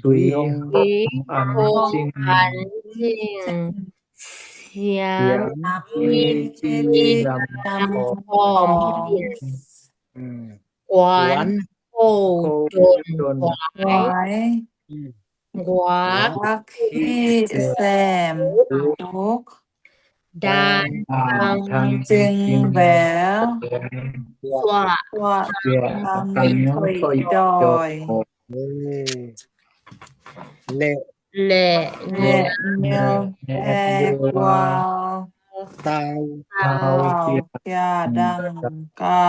ສຸຍ ຄົງ ອັນ ຈິງ ສຽງ ມີ ຈີ ດຳ ຂອມ ກວານ ໂຄ ດົນ ຄວາຍ ກວາກ ຂີ້ ແຊມ ຕຸກ ດານ ທັງ ຈິງ ແບວ ສວະ ສວະ ທັງ ຄ່ອຍ ຈ່ອຍ ເອີ ແລະ ແລະ ເຍ ແລະ ແລະ ແລະ ກວາວ ຕາວ ຕາວ ກຽ ດັງ ກາ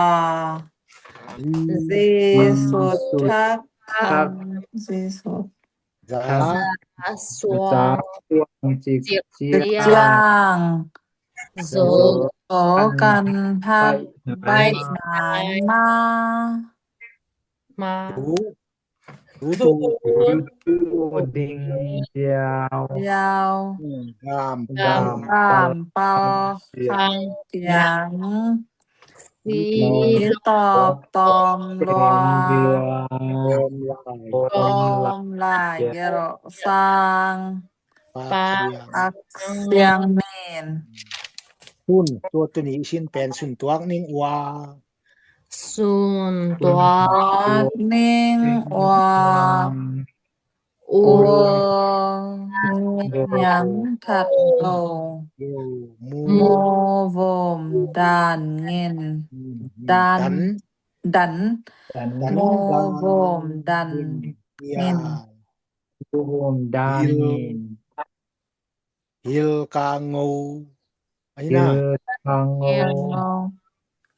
ຊີສຸດ ທັກ ທັງ ຊີສຸດ ສາ ສາ ສວງ ສາ ສວງ ຈິກ ຈິກ ຈາງ ໂສ ໂສ ກັນ ໄພ ໄພ ໄພ ນາຍ ມາ ມາ ດູ ດູ ດູ ດິງ ຍາວ ຍາວ ດາມ ດາມ ດາມ ເປົ່າ ຄັງ ຂຽງ ສີ ຕອບ ຕອມ ລວງ ກອມ ລາຍ ກອມ ລາຍ ເຢ ສາງ ປາກ ປາກ ສຽງ ເມນ ຊຸນ ຕົວ ຕົວນີ້ຊິນແປນ ຊຸນ ຕົວ ນິງ ອວາ ຊຸນ ຕົວ ນິງ ອວາ ອວ ຍັງ ທັດ ໂຕ ໂຕ ໂມ ໂມ ໂວມ ດານ ເງິນ ອືມ ດານ ດັນ ດັນ ດັນ ໂມ ໂວມ ດັນ ເງິນ ຍາ ເງິນ ໂວມ ດານ ເງິນ ຮີລ ກາ ໂງ ອັນນີ້ນະ ຮີລ ກາ ໂງ ຮີລ ກາ ໂງ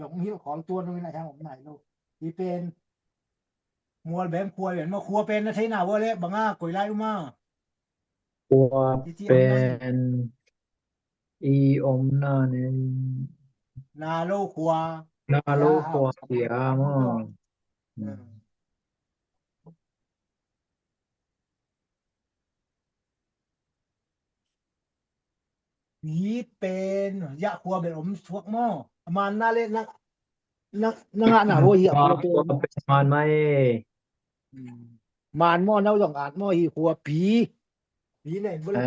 ດອກເຫັດຂອງຕົວໜຶ່ງນະ ທາງອອກໜ້າໂລກ ທີ່ເປັນ ມົວແບມຄົວ ແມ່ນບໍ່? ຄົວເປັນນະ ໄທນາເວີເລ ບັງອາ ກົຍໄລອຸມາ ຄົວເປັນ ອີອອມນາເນ ນາໂລຄົວ ນາໂລຄົວເປຍ ເນາະ ເອີ. ປີເປັນ ຢະຄົວເປັນອົມຊວກໝໍ ປະມານນາເລນະ ນະ ນະງະນາໂວຫິ ມານມໍ ນາວຢອງອາດໝໍ ຫິຄົວປີ ປີແຫຼງ ບໍ່ໄດ້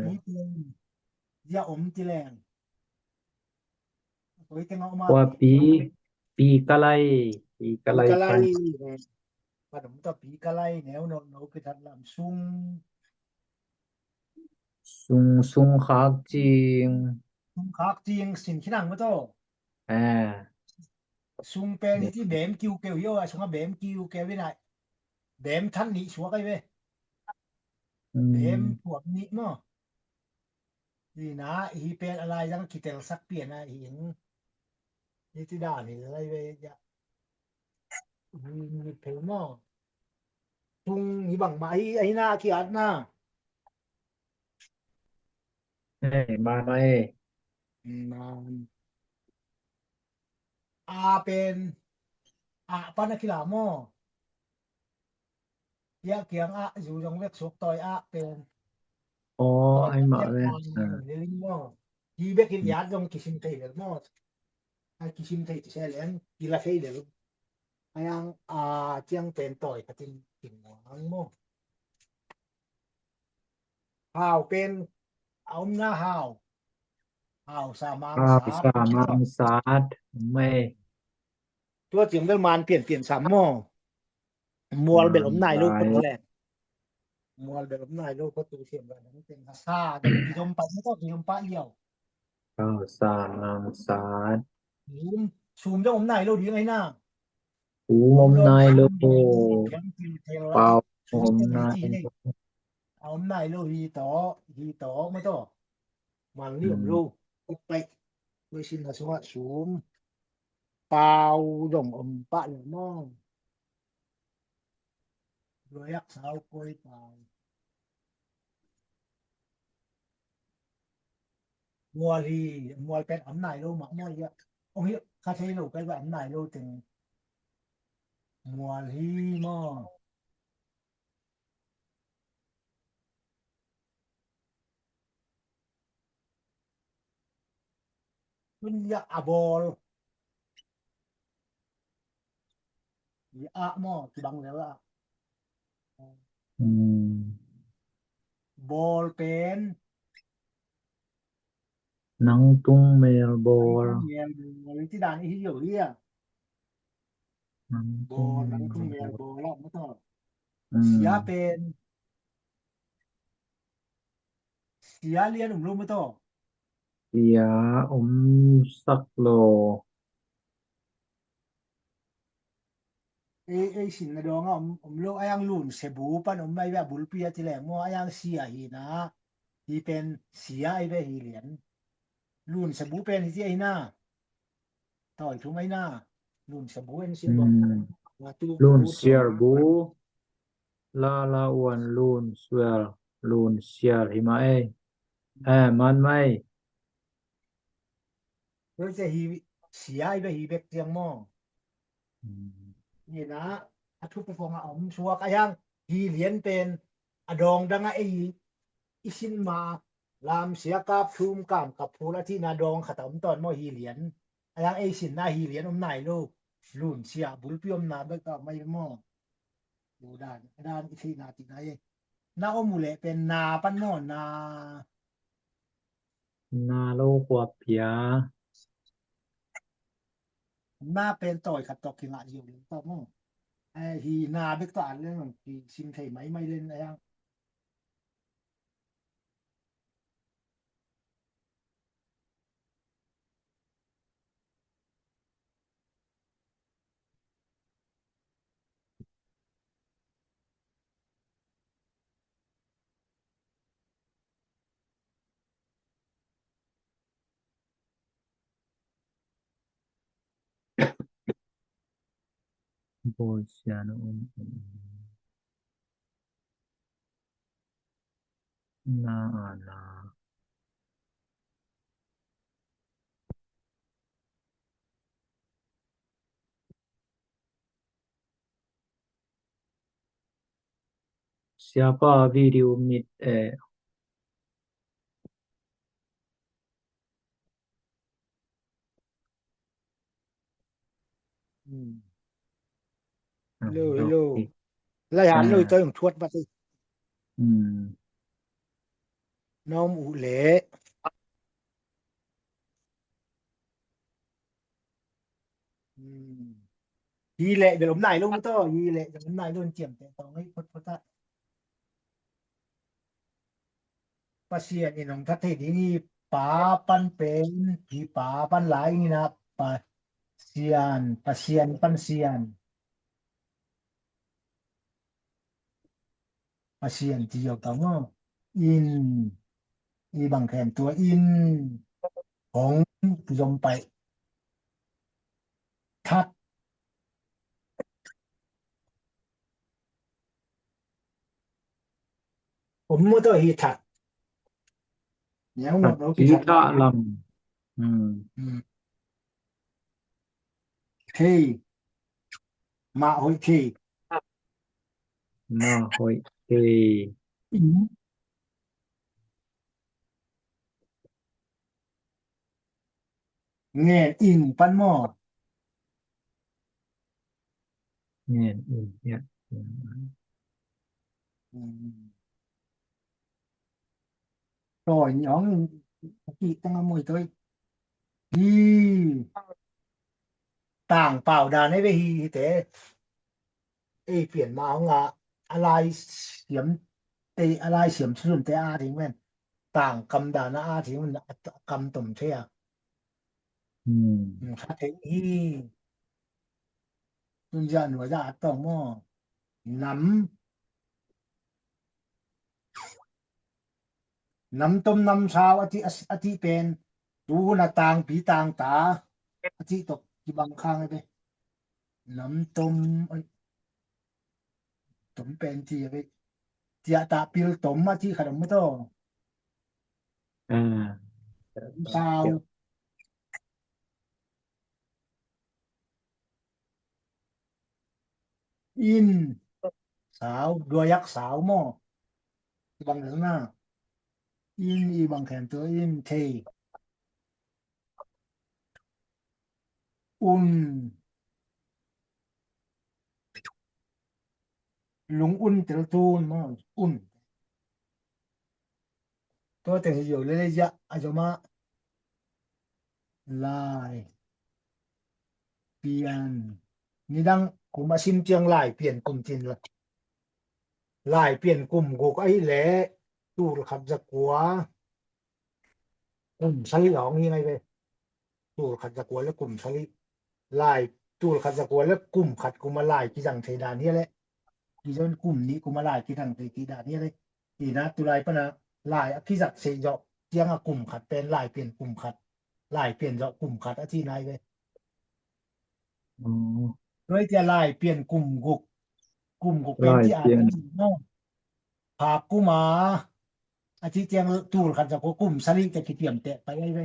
ເອີ ປີ ປີເປັນ ຢະອົມຈິແລງ ໂອ້ຍ ແຕ່ເນາະ ມາ ວ່າປີ ປີກະໄລ ປີກະໄລ ປີກະໄລ ປານ ປານຕົວະ ປີກະໄລ ແນວໂນ້ນ ໂນ ຄືທັດລຳ ຊຸງ ຊຸງ ຊຸງຄາກຈິງ ຊຸງຄາກຈິງ ຊິນຂີ້ໜັງມາໂຕ ອາ ຊຸງແປນທີ່ແບມກິວແກວ ເອີ ຊຸງແບມກິວແກວ ວິນາ ແບມທັນນິ ຊວກໄອ້ເວ ອືມ ແບມພວກນິເນາະ. ນີ້ນະ ອີເປນອາລາຍຍັງກິເຕລສັກປຽນນະ ອີຫຍັງ ນິຕິດານີ້ລະໄລເວຍະ ມີ ມີເພງໝໍ ທຸງ ມີບັງມາ ອີ ໄອນາ ກິອາດນາ ເອີ ມານ ມານ ອາເປັນ ອາປານະກິລາໝໍ ຢາກຽງອະ ຢູ່ຢອງເວັກສົກຕອຍອະເປັນ ອໍ ໄອມະເວຍ ເລລິງມໍ ທີ່ເບັກກິນຢາດຢອງກິຊິມໄທເວລມໍ ໄອກິຊິມໄທແຊແລງ ກິລາໄທເວລ ອາຍັງ ອາ ຈຽງເປັນຕອຍກະຕິນກິນໝໍ ຫາວເປັນ ອາອມນາຫາວ ຫາວສາມາງ ຫາວສາມາງສາດ ແມ່ ຕົວຈິງເປັນມານປ່ຽນ ປ່ຽນສາມໝໍ ມົວເປັນອມນາຍໂລກ ຄົນແລກ ມົວເປັນອມນາຍໂລກ ຄົນຕູສຽມກັນເປັນພາສາ ກິໂລມປະ ບໍ່ຕ້ອງກິໂລມປະດຽວ ເອົາສາມອັງສາດ ສູມ ສູມຈະອມນາຍໂລກ ດີໄງນາ ສູມອມນາຍໂລກ ເປົ່າອມນາຍໂລກ ອມນາຍໂລກ ຮີໂຕ ຮີໂຕ ມາໂຕ ມັນນີ້ ອືມ ອມໂລກ ເປັກ ເປັກ ໂດຍຊິນນະສະຫະສູມ ປາວ ຢອງອມປະເຫຼືອມອງ ໂດຍຮັກສາວໂກຍປາວ ມົວລີ ມົວແປດອຳນາຍໂລ ມະ ມົວເຍ ອົງເຮ ຄາເທໂລ ໄປວ່າອຳນາຍໂລ ເຕັງ ມົວລີ ມໍ ຄຸນຍະອາບອລ ຍະອະໝໍ ທີ່ບັງແລ້ວລະ ອືມ ບອລເປັນ ນັງຕຸງແມວບອລ ນັງຕຸງແມວບອລ ທີ່ດ່ານອີ່ຫິໂຢເຮຍ ນັງຕຸງແມວບອລ ນັງຕຸງແມວບອລ ມາຕໍ່ ອືມ ເສຍເປັນ ເສຍລຽນອຸມໂລ ມາຕໍ່ ເສຍອົມສັກໂລ ເອ ເອ ຊິນນະດອງອະ ອມ ອມໂລ ອາຍັງລູນເຊບູ ປັນອມໄມແວະບຸນເປຍ ທີ່ແລງມໍ ອາຍັງເສຍຫີນາ ທີ່ເປັນເສຍໄອແວະຫີລຽນ ລູນເຊບູ ເປັນທີ່ໄອນາ ຕ່ອຍທຸງໄອນາ ລູນເຊບູ ເປັນຊິນບອກ ອືມ ວ່າຕູ ລູນເຊຍບູ ລາລາອວນ ລູນເຊຍ ລູນເຊຍ ຫິມະເອ ແອ ມັນໄມ ໂດຍຈະຮີເສຍໄປຮີເບັກຕຽງໝໍ ອືມ ນີ້ນະ ອະທຸປະຟອງອາອອມຊວກອາຍັງ ຮີລຽນເປັນ ອະດອງດັງອາອີ ອີຊິນມາ ລາມເສຍກາບທຸມກາມກັບພູລະທີ່ນາດອງ ຂະຕຳຕອນໝໍ ຮີລຽນ ອາຍັງເອຊິນນາ ຮີລຽນອຳນາຍໂລ ລູນເສຍ ບຸນປີອຳນາດ ເບິກອອກມາອີກໝໍ ດູດານ ອາດານ ອີທິນາ ຕິນາເອ ນາໂອມູເລ ເປັນນາປັນໝໍ ນາ ນາໂລຄວບເປຍ ນາເປັນຕອຍຂັດຕອກກິງອະຢູ່ຕອກໂມ ໄອຮີນາເບັກຕອອານເລື່ອງທີ່ຊິມໄທໄໝໄມເລັນອາຍັງ ໂບຊຽນ ນາອານາ Siapa video mit eh. ອືມ ເອີ ເຮັລໂລ ເຮັລໂລ ໂອເຄ ລາຍຫານ ເລີຍ ອ່າ ເຈົ້າຫຍັງທວດບັດນີ້ ອືມ ນ້ອງອຸເລ ອືມ ອີແຫຼະ ຢ່າຫຼົມຫຼາຍລົງຕໍ່ ອີແຫຼະ ຢ່າຫຼົມຫຼາຍລົງ ຈຽມແຕະຕອງໃຫ້ພົດ ພົດ ປາຊຽນ ອີ່ໜອງທັດເທດນີ້ ປາປັນເປັນ ຜີປາປັນຫຼາຍນີ້ນະ ປາຊຽນ ປາຊຽນ ປັນຊຽນ ປາຊຽນ ທີ່ຢຽວເຕົາເນາະ ອິນ ອີບັງແຂນຕົວ ອິນ ຂອງ ຢອມໄປ ທັດ ຜົມບໍ່ຕ້ອງຮີດທັດ ແນວໝົດເນາະ ຮີດທັດລຳ ອືມ ອືມ ເຄ ມາໂຫຍເຄ ມາໂຫຍເຄ ອືມ ແງ່ນອີ່ງປັນໝໍ້ ແງ່ນອີ່ງ ແງ່ນອີ່ງ ອືມ ຕໍ່ຍອງ ກີຕັ້ງມວຍໂຕຍ ອີ ຕ່າງປາວດາໃນເວຮີເຕ ເອ ປ່ຽນມາຂອງອາ ອາລາຍສຽມເຕ ອາລາຍສຽມສຸນເຕ ອາ ເຖິງແມ່ນ ຕ່າງກຳດານ ອາ ເຖິງແມ່ນ ກຳຕົມເທຍ ອືມ ຄາເທງ ອີ ສຸນຍານວຍາ ອາ ຕ້ອງໝໍ້ ນຳ ນຳຕົ້ມນຳຊາວ ອາທິ ອາ ອາທິເປັນ ຕູໜ້າຕ່າງ ຜີຕ່າງຕາ ອາທິຕົກທີ່ບັງຄາງເດ້ ນຳຕົ້ມ ເອີຍ ຕົມເປັນທີ່ເດ້ ເຈຍຕະປິວຕົມ ອາທິຂະດຳມະໂຕ ອ່າ ຊາວ ອິນ ສາວ ດວຍຍັກສາວ ມໍ ບັງເດີນໜ້າ ອິນ ອີບັງແຂນຕົວ ອິນ ເທ ອຸ່ນ ລຸງອຸ່ນ ເຕີລະຕູນ ມໍ ອຸ່ນ ໂຕແຕ່ງຢູ່ເລີຍ ຍະ ອາໂຍມະ ລາຍປ່ຽນ ນີ້ດັງ ກຸມອາຊິມຈຽງ ລາຍປ່ຽນກຸມຈິນລະ ລາຍປ່ຽນກຸມກຸກໄອແລ ຕູລະຂັດຈະກົວ ກຸມສະລິອອງນີ້ໄງເວ ຕູລະຂັດຈະກົວ ແລະ ກຸມສະລິ ລາຍ ຕູລະຂັດຈະກົວ ແລະ ກຸມຂັດກຸມມາລາຍ ກິຈັງເທດານີ້ແຫຼະ ກິຈັງກຸມນີ້ກຸມມາລາຍ ກິຈັງເທ ກິດານີ້ແຫຼະ ອີນາຕຸລາຍປະນາ ລາຍອະຄິຈັກເສເຈາະ ຈຽງອະກຸມຂັດ ແປນລາຍປ່ຽນກຸມຂັດ ລາຍປ່ຽນເຈາະກຸມຂັດ ອະທິນາຍເວ ອໍ ໂດຍຈະລາຍປ່ຽນກຸມກຸກ ກຸມກຸກເປັນທີ່ອາເນາະ ພາກກຸມາ ອາທິແຈ້ງຕູລະຂັດຈະໂຄ ກຸມສະລິ ຈະກິຕຽມແຕະໄປໄດ້ເວ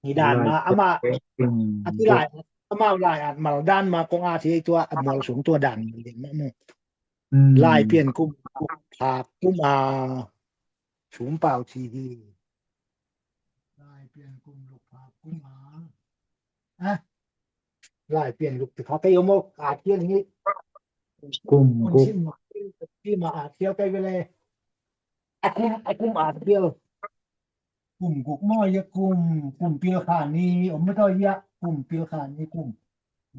ນີ້ດານມາ ອາມາ ອາທິລາຍ ອາມາລາຍອາດມາ ດານມາກອງອາທິຕົວ ອາມອລສູງຕົວດານເດັ່ນມາ ອືມ ລາຍປ່ຽນກຸມ ພາກກຸມາ ສູງເປົ່າທີດີ ລາຍປ່ຽນກຸມລຸກພາກກຸມາ ອະ ລາຍປ່ຽນລຸກທີ່ເຂົາໄປເອົາໝົດອາດກຽນນີ້ ກຸມກຸກ ທີ່ມາອາດກຽວໄປເວເລ ອະກຸມ ອະກຸມອາດກຽວ ກຸມກຸກ ມອຍະກຸມ ກຸມປິລຄານີ ອມມະຕອຍະ ກຸມປິລຄານີ ກຸມ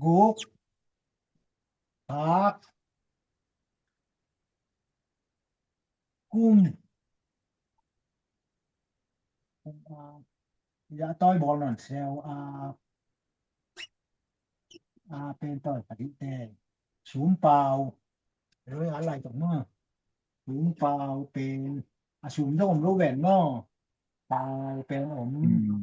ກຸກ ພາກ ກຸມ ກຸມອາ ຢາຕ້ອຍບອນນອນແຊວອາ ອາເປັນຕ້ອຍປະດິແຕ ສູມເປົ່າ ເອີ ອາໄລຕົກມາ ສູມເປົ່າເປັນ ອາ ສູມໂດມໂລແວນນໍ ເປົ່າເປັນອົມ ອືມ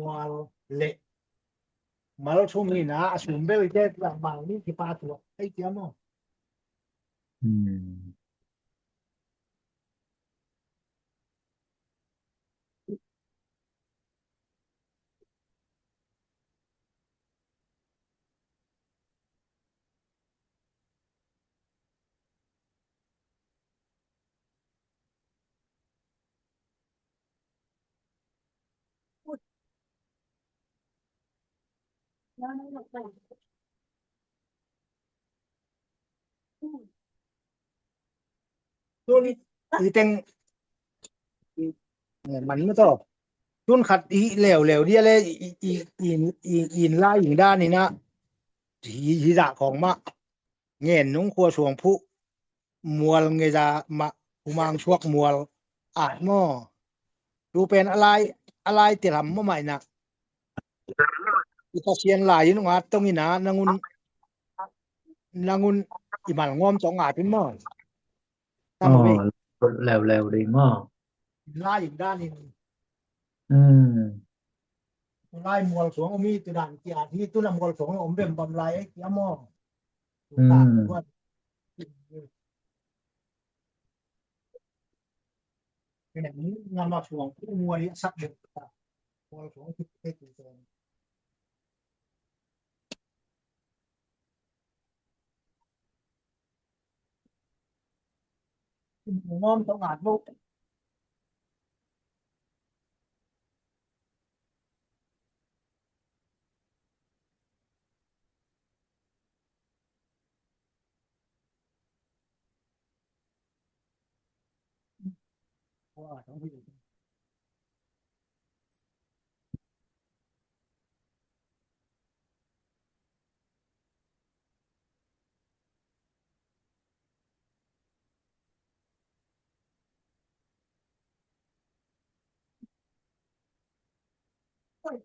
ມວລເລະ ມາລະຊຸມນີ້ນະ ອາຊຸມເບລເຈດລະມາງນີ້ທີ່ປາຕົວໄອ້ເຈຍມອ ອືມ. ຕຸນອີແຕງ ມັນບໍ່ຕອບ. ຕຸນຂັດອີແຫຼວແຫຼວດຽວແລ ອີ ອີ ອີ ອີນລາຍອີງດ້ານນີ້ນະ ຮີ ຮີດາຂອງມະ ແງ່ນນຸງຄົວສວງພຸ ມວນເງຍາມະ ອຸມາງຊວກມວນ ອາດມໍ ດູເປັນອາລາຍ ອາລາຍຕິລຳມະໃໝນະ ອີຕາຊຽນຫຼາຍຢູ່ນອງອາດຕົງນີ້ນະ ນາງຸນ ນາງຸນ ອີໝັນງອມສອງອາດເປັນມໍ ຕາມເວ ອໍ ແລ້ວ ແລ້ວເດ້ມໍ ລາຍອີກດ້ານນີ້ ອືມ ລາຍມວນສວງມີຕຸດານເກຍ ທີ່ຕຸນຳມວນສວງອົມເປັນບຳລາຍເກຍມໍ ອືມ ເປັນຫຍັງງາມມາສວງຜູ້ມວຍສັກເດັດ ມວຍສວງທີ່ເຮັດຢູ່ແສງ ງອມຕ້ອງອາດໂລກ ເພາະວ່າຕ້ອງໄປຢູ່ Why?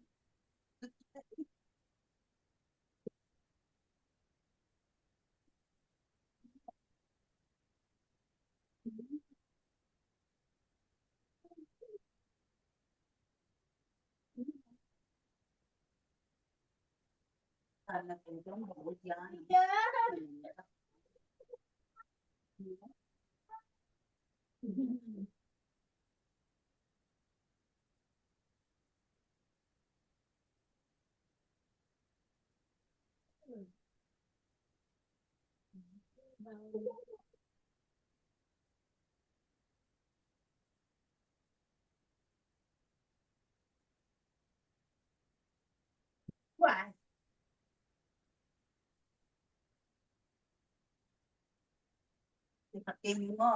ເປັນປາກເກງຢູ່ບໍ່?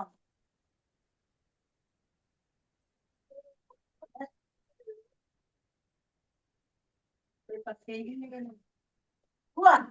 ເປັນປາກເກງຢູ່ນີ້ເດ້. ກວນ.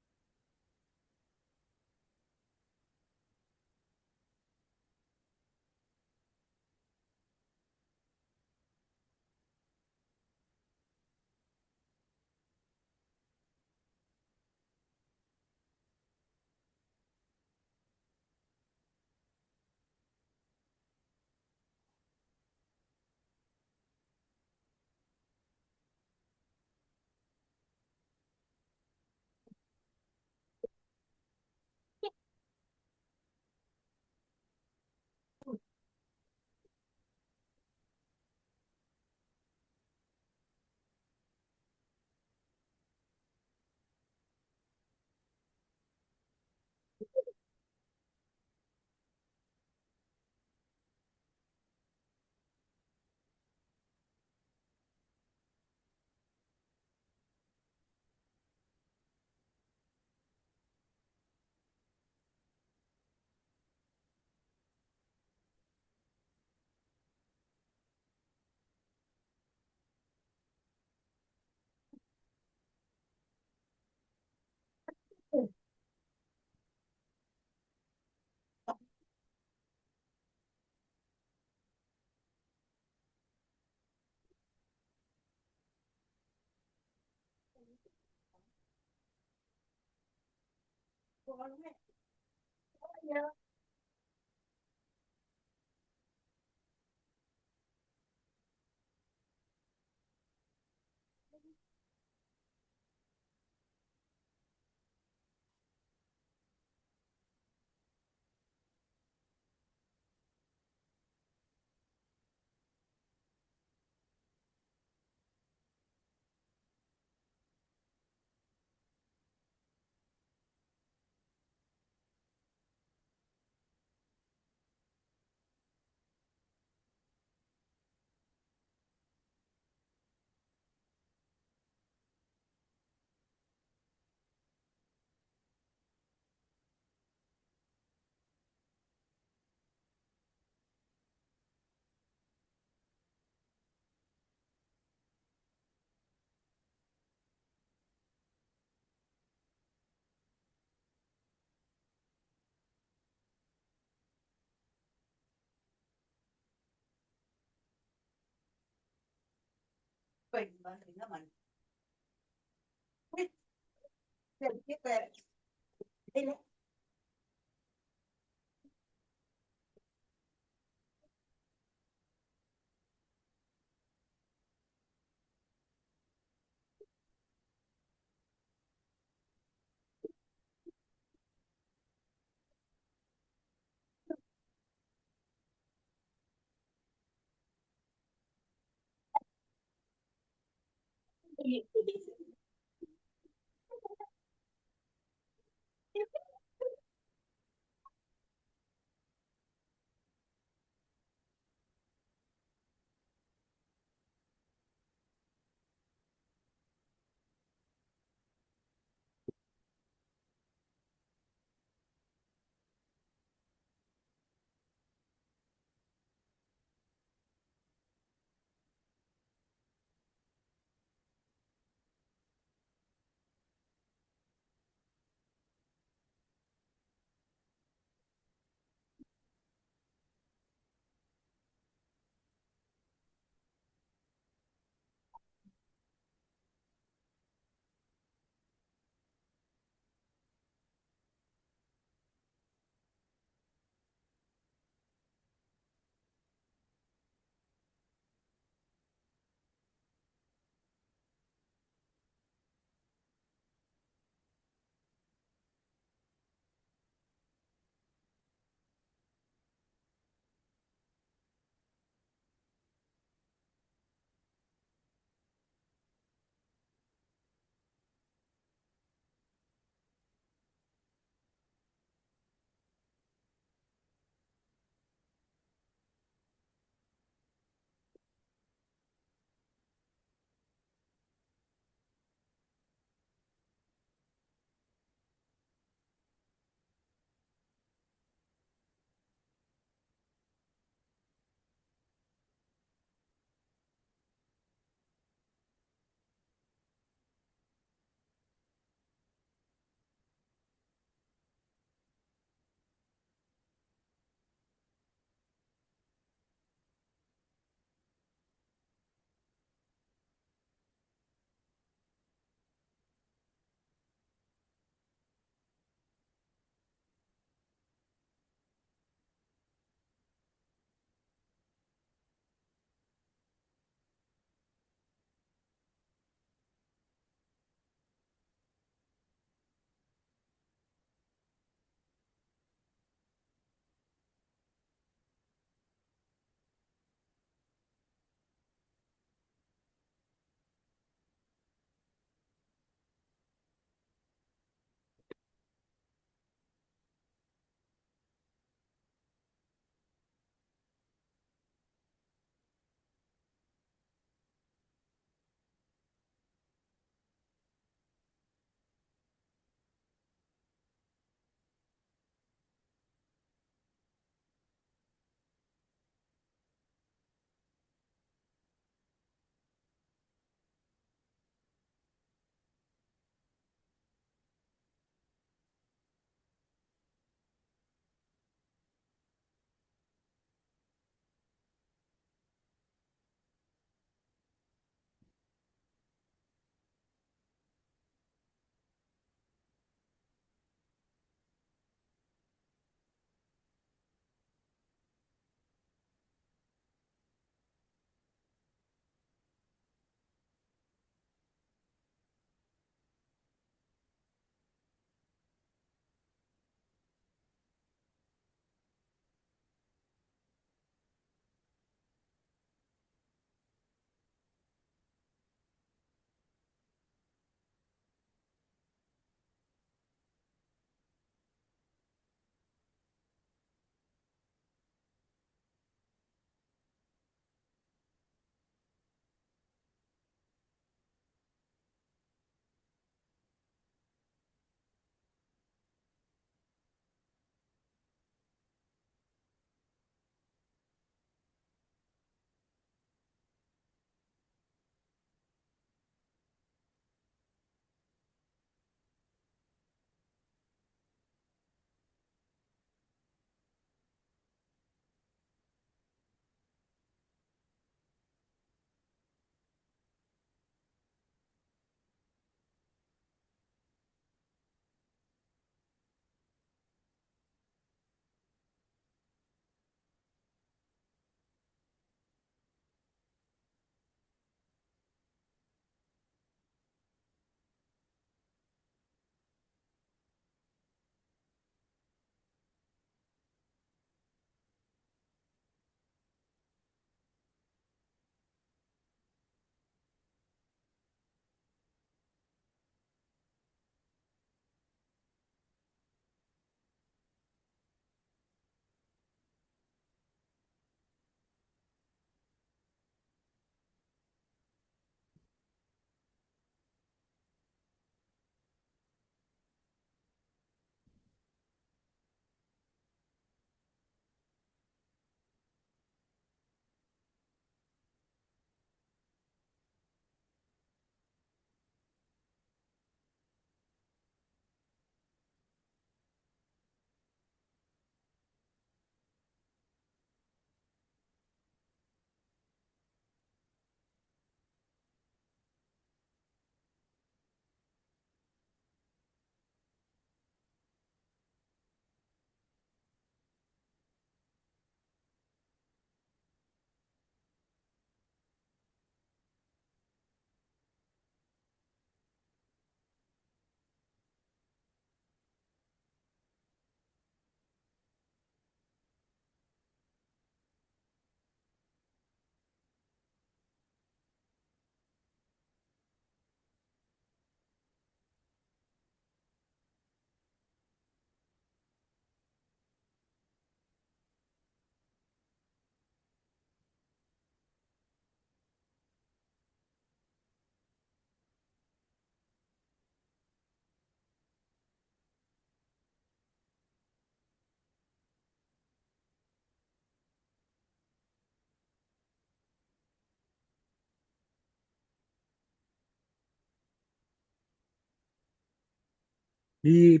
Pi,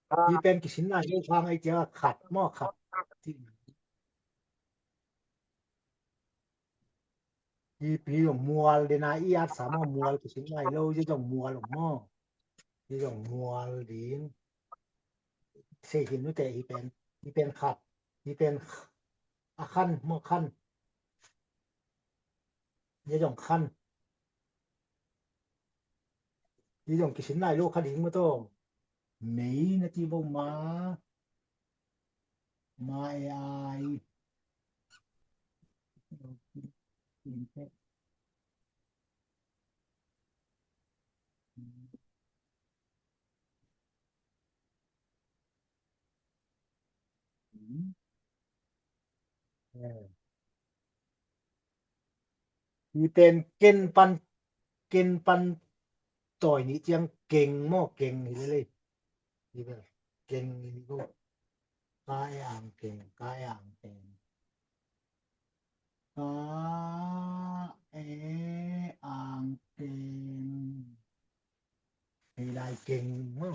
pi pen ki sin lai lou khang ai tia khat mo khat. Ti, pi pi yong mual de na i at sa mo mual ki sin lai lou ye yong mual mo. Ye yong mual ding. Sei hin nu te i pen, i pen khat, i pen a khan mo khan. Ye yong khan. Ye yong ki sin lai lou kha ding mo to. Mei na ti bo ma. Ma e ai. Pi pen ken pan, ken pan toi ni tiang keng mo keng hi le. Pi pen keng ni ko. Ka e ang keng, ka e ang keng. Ka e ang keng. Hei lai keng mo.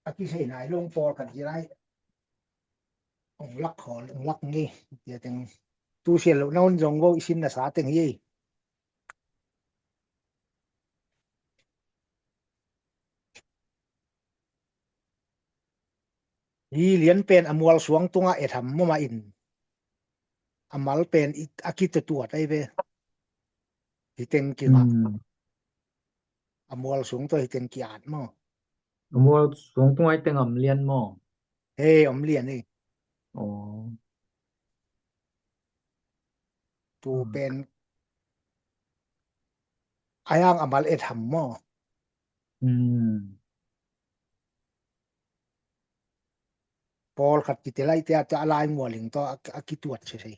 A ki sei nai long por kan ji lai. Ong lak khol, ong lak ngi. Tia teng tu sia lo na un jong vo i sin na sa teng hi. Hi lian pen a mual suang tunga e tham mo ma in. A mal pen i, a ki tua tua tai ve. Hi teng ki ma. A mual suang to hi teng ki at mo. A mual suang tunga i teng am lian mo. He, am lian e. O. Tu pen a yang a mal e tham mo. Por khat ki te lai te a ta lai mual ling to a, a ki tuat se se.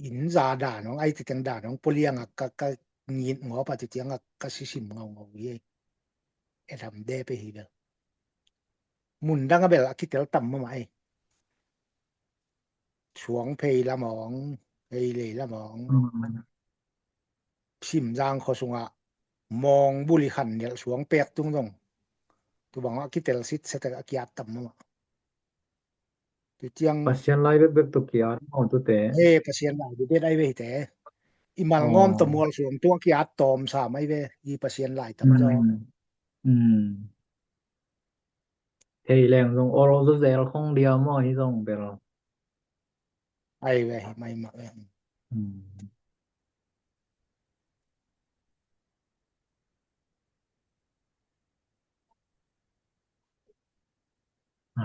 In za da nong ai ti teng da nong poliang a ka, ka ngit ngo pa ti tiang a ka sisim ngau ngau ye. E tham de pe hi bel. Mun dang a bel a ki tel tam ma mai. Suang phei la mong, phei le la mong. Sim jang kho sunga, mong buli khan nel suang pek tung dong. Tu bang a ki tel sit sa ta a ki at tam ma. Tu tiang Pasian lai bek bek tu ki at mo tu te. E, Pasian lai bek bek ai ve te. I mal ngom to mual suang tu ki at tom sa mai ve, i Pasian lai tam jo. Thei leng dong ol tu zel khong dia mo hi dong bel. Ai ve, mai ma ve.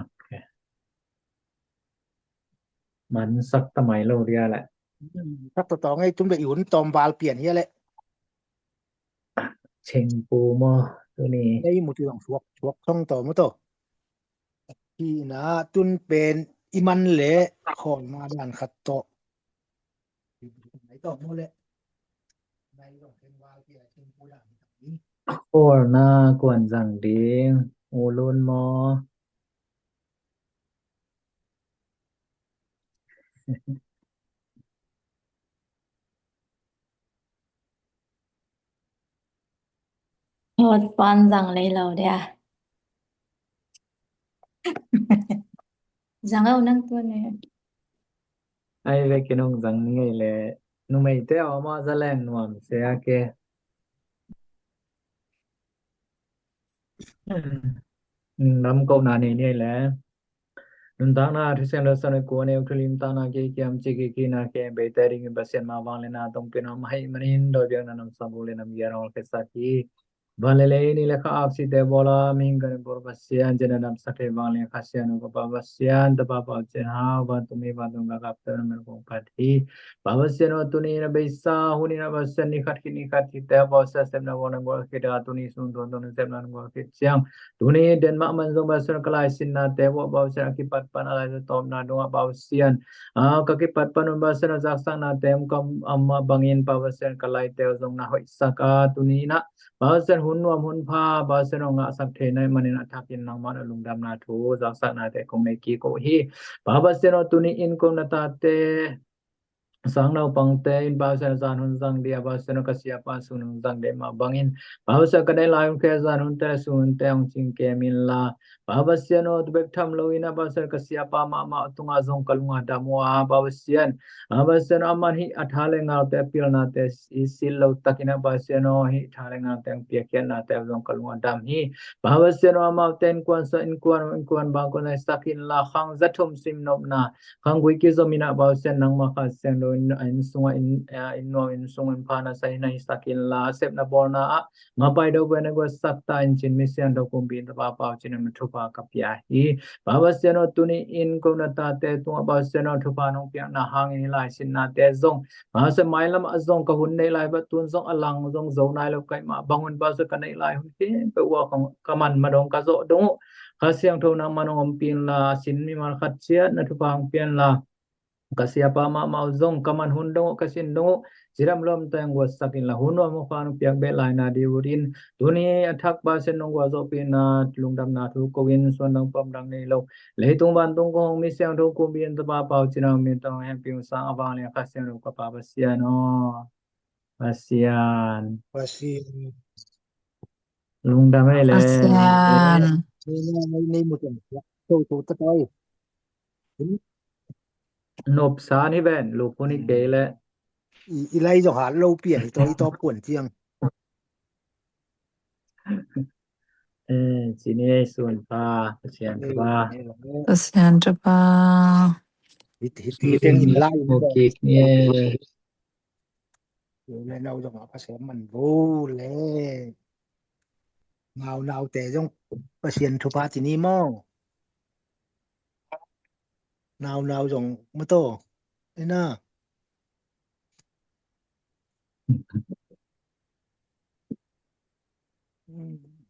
Ok. Man sak ta mai lo dia le. Sak ta tong ai tum be yun tom bal pian hia le. Cheng pu mo tu ni. Ai mu ti long suak, suak song to mo to. Ki na tun pen i man le khol na dan khat to. Khol na kuan jang ding, u lun mo. Hot pan jang lei lo dia. Jang au nang tu ne. Ai ve ke nong jang ni le. Nu mei te o ma za leng nuam se a ke. Ning lam ko na ni ni le. Nun tak na thu seng lo sa noi ko ne u thu lim tak na ke kiam chi ke ki na ke be te ring ba sian ma wang le na tong pe na ma hai manin doi biang na nam sa bu le nam ya rong ke sa ki. Van le le ni le kha ak si te bola ming kan bor ba sian jena nam sa ke wang le kha sian ko ba ba sian ta ba ba chen ha ba tu mi ba tu ga kap te na men ko pa thi. Ba ba sian o tu ni na be sa hu ni na ba sian ni khat ki ni khat ki te ba sa sem na wang na go ki da tu ni sun tu tu ni sem na go ki siang. Tu ni den ma man zong ba sen ka lai sin na te wa ba sen a ki pat pan a lai tom na dong ba sen. A ka ki pat pan ba sen a zak sang na te ka am ma bangin ba sen ka lai te zong na hoi sa ka tu ni na. Ba sen hun nuam hun pha ba sen nga sak the nai manin a thak in nang man a lung dam na thu zak sang na te kong nei ki ko hi. Ba ba sen tu ni in kong na ta te. Sang nau pang te in, Pau Sian, zan hun zang dia, Pau Sian, ka sia pa sun hun zang de ma bang in, Pau Sian, ka dai lai hun ke zan hun te sun hun te ong ching ke min la, Pau Sian, tu bek tham lo ina, Pau Sian, ka sia pa ma ma tunga zong ka lunga dam wa, Pau Sian, Pau Sian, aman hi a tha le ngal te pil na te i sil lo tak ina, Pau Sian, hi tha le ngal te pia kian na te zong ka lunga dam hi, Pau Sian, ama ten kuan sa in kuan in kuan bang kuan ai sak in la khang za thum sim nop na, khang gui ki zom ina, Pau Sian, nang ma kha sian do in, in sunga in, eh, in nuam in sung in pha na sa in ai sak in la, sep na bol na a, ma pai do buen na gua sak ta in chin mi sian do kum bin ta pa Pau Chin ma thu pa ka pia hi, Pau Sian, tu ni in ko na ta te tung a Pau Sian, thu pa nong pia na hang in lai sin na te zong, Pau Sian, mai lam a zong ka hun nei lai ba tun zong a lang zong zo nai lo kai ma bang hun Pau Sian ka nei lai hun ke pe wa khong ka man ma dong ka zo dong. Kha siang tho nang ma nong om pin la sin mi mal khat chiat na thu pang pian la. Ka sia pa ma mau zong ka man hun dong ka sin dong. Siram lom teng wa sakin la hun wa mo khan piak be lai na di wurin. Tu ni a thak Pau Sian nong wa zo pin na lung dam na thu ko win suan dang pam dang nei lo. Leitung ban tung kong mi siang thu kum bin ta pa Pau Chin nang min tong hem piu sang a bang le kha siang lo ka pa Pau Sian o. Pau Sian. Pau Sian. Lung dam ei le. Pau Sian. Ni ni ni mu tong. To to ta tai. Nop sa ni ben, lu ko ni ke le. I, i lai jo ha lo pian i to i to puan chiang. ເອີ ຊິນີ້ ສວນປາ ສວນປາ ເອີ ສວນປາ ເຮັດ ເຮັດ ເຮັດເປັນລາຍ ໂອເຄ ເອີ ເອີ ແລ້ວເຮົາຈະມາປະແຊມມັນໂບແລ ນາວນາວແຕ່ຈອງປະຊຽນທຸພາຕິນີໝໍ ນາວນາວຈອງມາໂຕ ໄອ້ນາ ອືມ.